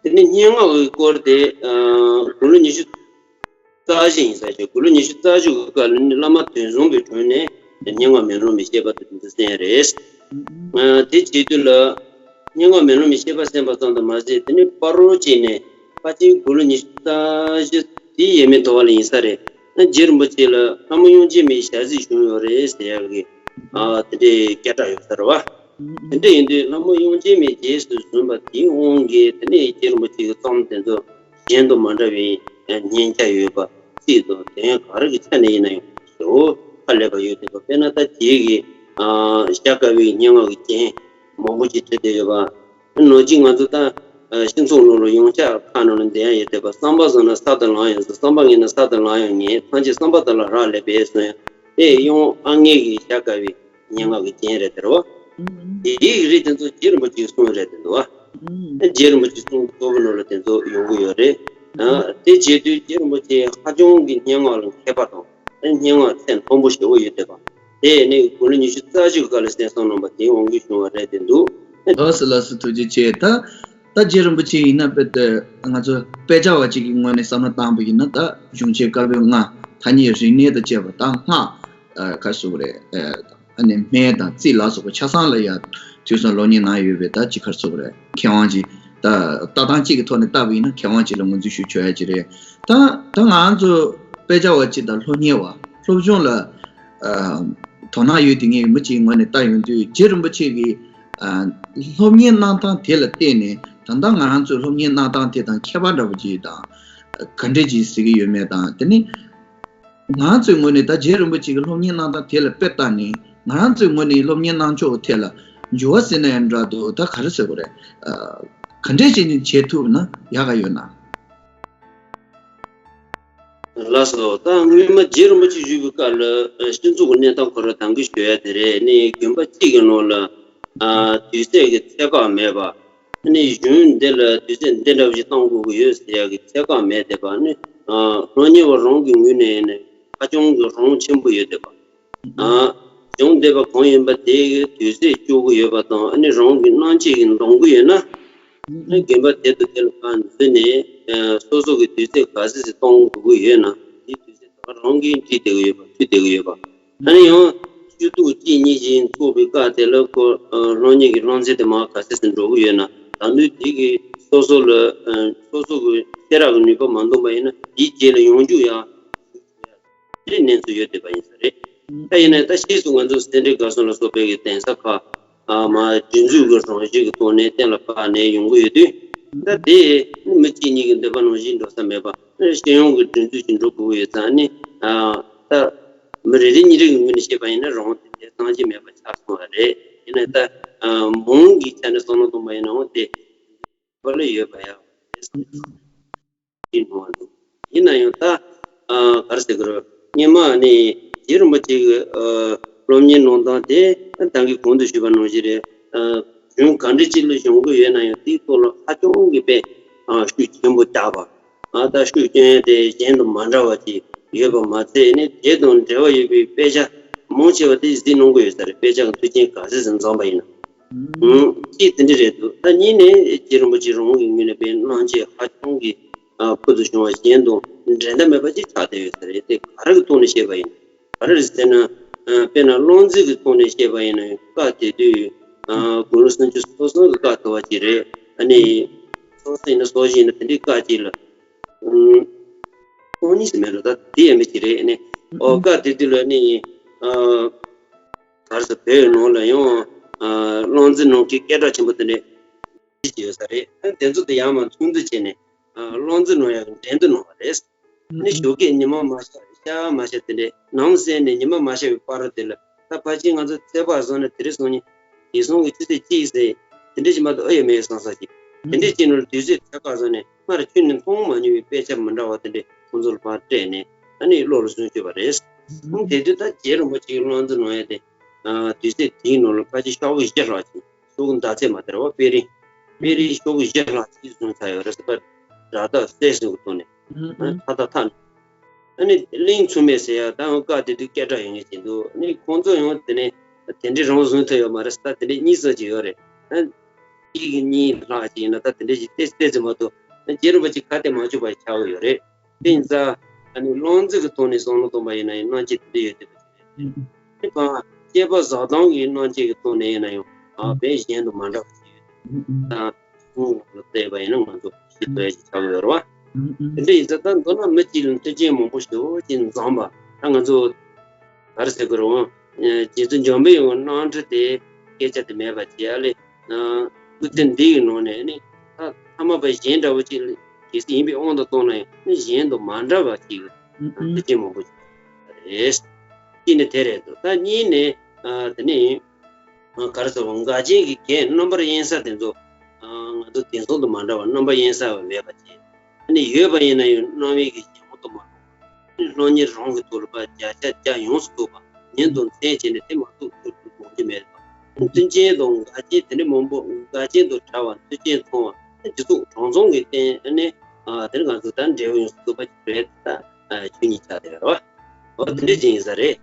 དེ་ནས་སྙན་ངག་གི་སྐོར་དེ་ཨ་དགུང་ལོ་ཉི་ཤུ་རྩ་བཞི་ཡིན་ས་ཞིག་དགུང་ལོ་ཉི་ཤུ་རྩ་བཞི་གི་སྐབས་ལ་ནི་བླ་མ་དོན་བཟང་པའི་དྲུང་ནས་སྙན་ངག་མེ་ལོང་གི་བཤད་པ་དེ་ཚོ་གསན་རེད། ཨ་དེ་བྱེད་དུས་ལ་སྙན་ངག་མེ་ལོང་གི་བཤད་པ་གསན་པ་ཙམ་དུ་མ་ཟད། དེ་ནས་ཕ་རོལ་ཅིག་ནས་ཕལ་ཆེར་དགུང་ལོ་ཉི་ཤུ་རྩ་བཞི་དེ་ཡས་མས་ཐོག་ལ་ཡིན་ས་རེད། ཨ་རྗེ་རིན་པོ་ཆེ་ལ་ལྷ་མོ་དབྱངས་ཅན་མའི་ཞལ་གཟིགས་བྱུང་ཡོད་རེད་ཟེར་ཡག་གི་ཨ་དེ་འདྲའི་སྐད་གྲགས་ཡོད་ས་རེད་བ། དེ་འདྲ་ཡིན་དུས་ལྷ་མོ་དབྱངས་ཅན་མའི་རྗེས་སུ་བཟུང་བ་དེའི་དབང་གིས་དེ་ནས་རྗེ་རིན་པོ་ཆེ་གི་རྩོམ་དེ་ཚོ་གཞན་དང་མ་འདྲ་བའི་སྙན་ཆ་ཡོད་པ། ཚིག་དང་དོན་ག་རེ་གི་ཆ་ནས་ཡིན་ན་ཡང་ཞེ་པོ་ཧ་ལས་པ་ཡོད་བསྡད་པ། དཔེར་ན་ད་རྗེ་གི་ཨ་ཤཱཀྱ་པའི་སྙན་ངག་གི་རྒྱན་མང་པོ་ཅིག་བྲིས་བསྡད་ཡོད་པ། ནང་བཞིན་ང་ཚོ་ད་ཨ་སྤྱི་ཚོགས་ནང་ལ་ཡོངས་ཁྱབ་ཁ་ནང་ལ་འདོན་ཡ་ཡོད་བསྡད་པ། བསམ་པ་བཟང་ན་ས་དང་ལམ་ཡང་བཟང་། བསམ་པ་ངན་ན་ས་དང་ལམ་ཡང་ངན། ཐམས་ཅད་བསམ་པ་དག་ལ་རག་ལས་པས་གསུངས་ཡ། དེ་ཡང་ཨ་མྱེས་ཀྱི་ཤཱཀྱ་པའི་སྙན་ངག་གི་རྒྱན་རེད་དེ་རེད་བ། དེའི་རིགས་དེ་ཚོ་རྗེ་རིན་པོ་ཆེའི་གསུང་རེད་དེ་འདུག་བ། རྗེ་རིན་པོ་ཆེའི་གསུང་གཙོ་བོ་ནང་ལ་དེ་ཚོ་ཡོང་གི་ཡོད་རེད། དེ་བྱེད་དུས་རྗེ་རིན་པོ་ཆེ་ཧ་ཅང་གི་སྙན་ངག་ལ་མཁས་པ་དང་། སྙན་ངག་ཚད་མཐོན་པོ་ཞེ་པོ་ཡོད་བསྡད་པ། དེ་ནི་དགུང་ལོ་ཉི་ཤུ་རྩ་གཅིག་གི་སྐབས་ལ་གསན་བསམ་གནང་བ་དེའི་དབང་གིས་བྱུང་བ་རེད་དེ་འདུག་ལགས་སོ་ལགས་སོ། ཐུགས་རྗེ་ཆེ། ད་ད་རྗེ་རིན་པོ་ཆེ་ཡིན་ན་དཔེ་ད་ང་ཚོ་དཔེ་ཆ་བ་གཅིག་གི་ངོས་ནས་བསམ་བློ་བཏང་བ་ཡིན་ན། ད་གཞུང་ཆེན་བཀའ་པོད་ལྔ་ཐ་སྙད་རིག་གནས་དང་བཅས་པ་དང་སྔགས་ཨ་ག་རེ་ཟེར་དགོས་རེད། ཨ་ནི་སྨན་དང་རྩིས་ལ་སོགས་པ་ཆ་ཚང་ལ་ཡང་ཐོས་བསམ་སློབ་གཉེར་གནང་ཡོད་པའི་ད་ཅིག་ག་རེ་ཟེར་དགོས་རེད། མཁས་དབང་ཅིག་ད་ལྟ་སྟངས་གཅིག་གི་ཐོག་ནས་བལྟས་པ་ཡིན་ན་མཁས་དབང་ཅིག་ལ་ངོས་འཛིན་ཞུ་ཆོག་ཡ་ཅིག་རེད། ད་ད་ང་ཚོ་དཔེ་ཆ་བ་གཅིག་དང་སློབ་གཉེར་བ་སློབ་སྦྱོང་ལ་ཨ་དོ་སྣང་ཡོད་དེ་ངས་མི་གཅིག་ངོས་ནས་ལྟ་ཡོང་དུས། རྗེ་རིན་པོ་ཆེ་གིས་ཨ་སློབ་གཉེར་གནང་སྟངས་དེ་ལ་བརྟེན་ནས་ད་ལྟ་ང་རང་ཚོའི་སློབ་གཉེར་གནང་སྟངས་དེ་དང་ཁྱད་པར་འདྲ་པོ་ཅིག་དང་ག་འདྲས་ཅིག་གཟིགས་ཀྱི་ཡོད་མེད་དང་། དེ་ནི་ང་ཚོའི་ངོས་ནས་ད་རྗེ་རིན་པོ་ཆེ་གི་སློབ་གཉེར་གནང་སྟངས་དེ་ལ་དཔེ་བལྟས་ནས་ང་རང་ཚོའི་ངོས་ནས་སློབ་གཉེར་གནང་ཕྱོགས་ཐད་ལ་འགྱུར་བ་ཟེར་ན་ཡང་འདྲ་འདུག་ད་ག་རེ་ཟེར་དགོས་རེད། ཨ་ག་འདྲས་བྱས་ནས་བྱེད་ཐུབ་ན་ཡག་ག་ཡོད་ན། ལགས་སོ། ད་སྔོན་མ་རྗེ་རིན་པོ་ཆེ་བཞུགས་པའི་སྐབས་ལ་ཨ་སྤྱི་ཚོགས་ཀྱི་གནས་སྟངས་ཁོ་རང་ད་གིན་ཞུ་ཡ་དེ་རེད། ནི་དགོན་པ་གཅིག་གི་ནང་ལ་ཨ་དུས་ཚོད་ཀྱི་ཚད་བཀག་མེད་པ། ནི་གཞུང་འདི་ལ་དུས་ཚོད་འདི་འདྲ་བ་ཞིག་གཏོང་དགོས་ཀྱི་ཡོད་ཟེར་ཡ་གི་ཚད་བཀག་མེད་བསྡད་པ། ནི་ཨ་སློབ་གཉེར་བ་རང་གི་ངོས་ནས་ནི་ཧ་ཅང་གི་རང་དབང་ཆེན་པོ་ཡོད་བསྡད་པ། ཨ་སྦྱོང་བསྡད་པ་གང་ཡིན་པ་དེ་གི་དུས་ཚོད་སྤྲོད་ཀྱི་ཡོད་པ་དང་། ཨ་ནི་རང་གི་སྣང་ཆས་ཀྱིས་འདོན་གྱི་ཡོད་ན། ཨ་ནི་རྒན་པ་དེ་དང་དེ་ལ་ཕར་འཛུལ་ནས་ཨ་སོ་སོ་གི་དུས་ཚོད་ག་ཚོད་ཅིག་གཏོང་དགོས་ཀྱི་ཡོད་ན་དེའི་དུས་ཚོད་ད་ག་རང་གིས་འཁྲིད་བསྡད་ཀྱི་ཡོད་པ་འཁྲིད་བསྡད་ཀྱི་ཡོད་པ། ཨ་ནི་ཡང་སྤྱི་གཏུག་གཅིག་གཉིས་ཀྱིས་ཚོགས་པའི་སྐབས་དེ་ལ་ཁོ་ཨ་སློབ་གཉེར་གྱི་སློབ་ཚན་དེ་མར་ག་ཚོད་ཅིག་འགྲོ་གི་ཡོད་ན་ད་དུང་དེ་གིས་སོ་སོ་ལ་ཨ་སོ་སོ་གི་ཤེས་རབ་ཀྱི་ནུས་པ་མ་འདོན་པ་ཡིན་ན་དེའི་རྗེས་ལ་ཡོང་རྒྱུ་ཡང་དེ་གནས་ཚུལ་ཡོད་བསྡད་པ་ཡིན་ས་རེད། ད་ཡིན་ན་ད་ཕྱིས་སུ་ང་ཚོ་སེ་འབྲས་དགའ་གསུམ་ལ་སོགས་པའི་གི་གདན་ས་ཁག་ཨ་མ་སྒྲིག་འཛུགས་ཀྱི་རང་བཞིན་གྱི་ཐོག་ནས་གཏན་ལ་ཕབ་ནས་ཡོང་གི་ཡོད་དུས། ད་དེ་ནི་མི་གཅིག་གཉིས་ཀྱི་འདོད་པ་ནང་བཞིན་འགྲོ་ས་མེད་པ་སྤྱི་ཡོངས་ཀྱི་སྒྲིག་འཛུགས་ཀྱི་འགྲོ་དགོས་ཀྱི་ཡོད་ཙང་ནི་ཨ་ད་མི་རེ་རེ་གཉིས་རེ་གི་ངོས་ནས་བཤད་པ་ཡིན་ན་རང་དབང་དེ་འདྲའི་གཏང་རྒྱུ་མེད་པ་ཆགས་སོང་བ་རེད། ཡིན་ན་ད་ཨ་མོང་གི་ཆ་ནས་བསམ་བློ་གཏོང་པ་ཡིན་ནའང་དེ་བ་ལ་ཡོད་པ་ཡང་རེད་བསམ་གྱི་འདུག་ཡིན་ནའང་ད་ཨ་ག་རེ་ཟེར་དགོས་རེད། སྔོན་མ་ནི་རྗེ་རིན་པོ་ཆེ་གི་ཨ་སློབ་གཉེར་གནང་སྟངས་དེ་ད་གིན་གོང་དུ་ཞུས་པ་ནང་བཞིན་རེད། ཨ་གཞུང་ག་འདྲ་ཅིག་ལ་སྦྱོང་གི་ཡོད་ན་ཡང་དེའི་ཐོག་ལ་ཧ་ཅང་གི་དཔེ་ཨ་ཤུགས་ཆེན་པོ་བརྒྱབ་པ། ཨ་ད་ཤུགས་རྐྱེན་དེ་གཞན་དང་མ་འདྲ་བ་ཅིག་ཡོད་པ་མ་ཚད་ནི་དེ་དང་འབྲེལ་བ་ཡོད་པའི་དཔེ་ཆ་མང་ཆེ་བ་དེ་གཟིགས་གནང་གི་ཡོད་ས་རེད། དཔེ་ཆ་གི་མཐུན་རྐྱེན་ག་ཚད་ཙམ་འཛོམས་པ་ཡིན་ན། ཨང་། གཅིག་དེ་འདྲ་རེད་འདུག་ད་གཉིས་ནས་རྗེ་རིན་པོ་ཆེ་རང་གི་ངོས་ནས་དཔེ་གནང་བྱས་ཧ་ཅང་གི་ཨ་ཕུལ་དུ་བྱུང་བ་གཞན་དང་འགྲན་ཟླ་མེད་པ་ཅིག་ཆགས་བསྡད་ཡོད་ས་རེད། དེ་ག་རེ་གི་ཐོག་ནས་བཤད་པ་ཡིན། ག་རེ་རེད་ཟེར་ན། ཨ་དཔེར་ན་བློ་འཛིན་གྱི་ཐོག་ནས་བཤད་པ་ཡིན་ན་སྐབས་དེ་དུས་ཨ་དགུང་ལོ་སུམ་ཅུ་སོ་གསུམ་གྱི་སྐབས་དུ་བ་ཅིག་རེད། ཨ་ནི་སོ་གསུམ་ཡིན་ན་སོ་བཞི་ཡིན་ན་དེ་འདྲའི་སྐབས་ཅིག་ལ་ཨང་། སྟོང་ཉིད་ཟེར་མེད་རོ། ད་དེ་ཡང་མི་ཅིག་རེད། ཨ་ནི་ཨོ་སྐབས་དེ་དུས་ལ་ནི་ཨ་ག་རེ་ཟེར་བོད་ནང་ལ་ཡང་ཨ་བློ་འཛིན་གནང་མཁན་སྐད་གྲགས་ཆེན་པོ་དེ་འདྲ་ཅིག་ཡོད་ས་རེད། ཨ་དེ་ཚོ་དེ་ཡར་མར་ཚོགས་འདུ་བྱས་ནས་ཨ་བློ་འཛིན་གནང་ཡག་གི་འགྲན་བསྡུར་གནང་བ་རེད། ཨ་ནི་ཞོགས་ཀས་ཉི་མ་མ་ཤར་ཤར་མ་ཤར་དེ་འདྲའི་ནམ་གསལ་ནས་ཉི་མ་མ་ཤར་བའི་བར་དེ་ལ་ད་ཕལ་ཆེར་ང་ཚོ་ཚོད་དཔག་བཟོ་ན་དེ་རིང་སང་ཉིན་དེང་སང་གི་ཆུ་ཚོད་གཅིག་ཟེར་དེ་འདྲ་ཞིག་མ་གཏོགས་ཨེ་ཡོད་མེད་བསམ་ས་ཅིག་དེ་འདྲའི་ཅིག་ནང་དུས་ཚོད་ཚོད་དཔག་བཟོ་ནས་སྔར་ཁྱོན་ནས་མཐོང་མ་མྱོང་བའི་དཔེ་ཆ་མི་འདྲ་བ་དེ་འདྲ་ཁོང་ཚོ་ལ་ཕར་སྤྲད་ནས་ཨ་ནི་བློ་ལ་ཟུངས་བཅུག་པ་རེད། ཨང་། དེ་དུས་ད་རྗེ་རིན་པོ་ཆེའི་བློ་འཛིན་གནང་ཡ་དེ་ཨ་དུས་ཚོད་དེའི་ནང་ལ་ཕལ་ཆེར་ཤོག་བུ་བཞི་ལྷག་ཅིག་ཤོག་གུ་ཟླ་ཚེས་མ་དར་བ་དཔེ་རིང་། དཔེ་རིང་ཤོག་གུ་བཞི་ལྷག་ཅིག་བཟུང་ཚར་ཡོད་རེད་ཟེར་བ། སྒྲ་དག་གསལ་ཟིན་གྱི་ཐོག་ནས་ཨ་ཐག་ཐག་ཐག་ཨ་ནི་གླིང་མཚུངས་མེད་ཟེར་ཡ་ད་ཡང་སྐབས་དེ་དུས་སྐད་གྲགས་ཡོད་ངེས་ཀྱི་འདུག་ཨ་ནི་ཁོང་ཚོ་ཡང་དེ་ནས་དེ་འདྲའི་རང་བཟུང་ཐུབ་ཡོད་མ་རེད་ཟེར། ད་དེ་འདྲའི་གཉིས་གསུམ་ཅིག་ཡོད་རེད། ཨ་གཅིག་གཉིས་ལྷག་ཅིག་ཡིན་ན་ད་དེ་འདྲའི་ཞིག་ཏེ་ཏེ་ཙམ་མ་གཏོགས་རྗེ་རིན་པོ་ཆེ་ཁ་གཏད་མ་བཅུག་པ་ཞིག་ཆགས་ཀྱི་ཡོད་རེད། དེ་ཡིན་ཙང་ཨ་ནི་བློ་འཛིན་གྱི་ཐོག་ནས་བསམ་བློ་གཏོང་པ་ཡིན་ན་ཡང་གནང་སྤྱད་དེ་འདྲ་ཡོད་བསྡད་པ་ཞིག་རེད། དེ་བར་སྐྱེས་པ་བཟའ་བཏང་གི་གནང་སྤྱད་ཀྱི་ཐོག་ནས་ཡིན་ན་ཡང་ཨ་དཔེ་གཞན་དང་མ་འདྲ་བ་ཞིག་ཡོད་དེ། ད་ཁོང་ལ་བལྟས་པ་ཡིན་ན་ང་ཚོ་ཤེས་ཐུབ་ཡ་ཞིག་ཆགས་ཀྱི་ཡོད་རེད་བ། དེ་འདྲ་ཡིན་ཙང་ད་མདོར་ན་མི་གཅིག་ལ་མཐུན་རྐྱེན་མང་པོ་ཞེ་པོ་ཅིག་འཛོམས་པ་ད་ང་ཚོ་ག་རེ་ཟེར་དགོས་རེད། འོང་རྗེ་བཙུན་འཇམ་པའི་དབྱངས་གནང་ཁྲི་དེ་སྐད་ཆ་དེ་མེད་པ་བྱས་ཨ་ལས། སྐུ་ཚེ་འདི་ཡི་ནང་ནས་ནི་ད་ཐ་མལ་པ་གཞན་འདྲ་བོ་ཅིག་གལ་སྲིད་ཡིན་པའི་དབང་དུ་བཏང་ན་ཡང་ནི་གཞན་དང་མ་འདྲ་བ་ཅིག་ཨ་ཐུགས་རྗེ་མང་པོ་ཞིག་རེད། གཅིག་ནི་དེ་རེད་འདུག་ད་གཉིས་ནི་ཨ་དེ་ནི་ཨ་ག་རེ་ཟེར་བ་འགལ་རྐྱེན་གྱི་གེགས་རྣམ་པར་གཡེང་ས་དེ་ཚོ་ཨ་ང་ཚོ་དེང་སང་དང་མ་འདྲ་བ་རྣམ་པར་གཡེང་ས་བ་མེད་པ་ཅིག་ཨ་ནི་ཡོད་པ་ཡིན་ན་ཡང་སྣང་བའི་གི་ཞེན་ཁོག་ཏུ་མ་ལོག་སློབ་གཉེར་རང་གི་ཐོག་ལ་བརྒྱ་ཆ་བརྒྱ་ཡོངས་སུ་རྫོགས་པ་ཉིན་དང་མཚན་བྱས་ནས་དེ་མ་གཏོགས་ཐུགས་སུ་དགོངས་ཀྱི་མེད་པ། མཐུན་རྐྱེན་དང་འགལ་རྐྱེན་དེ་འདྲ་མང་པོ་འགལ་རྐྱེན་དང་བྲལ་བ་མཐུན་རྐྱེན་མཐོང་བ་རྗེ་བཙུན་དྲང་སྲོང་གི་རྟེན་ཨ་ནི་དེ་ནི་ང་ཚོ་ད་འབྲས་བུ་ཡོངས་སུ་རྫོགས་པ་ཞིག་རེད། ད་ཆོས་ཉིད་ཆགས་བསྡད་ཡོད་རེད་བ། འོ་དེ་འདྲ་ཅིག་ཡིན་ས་རེད།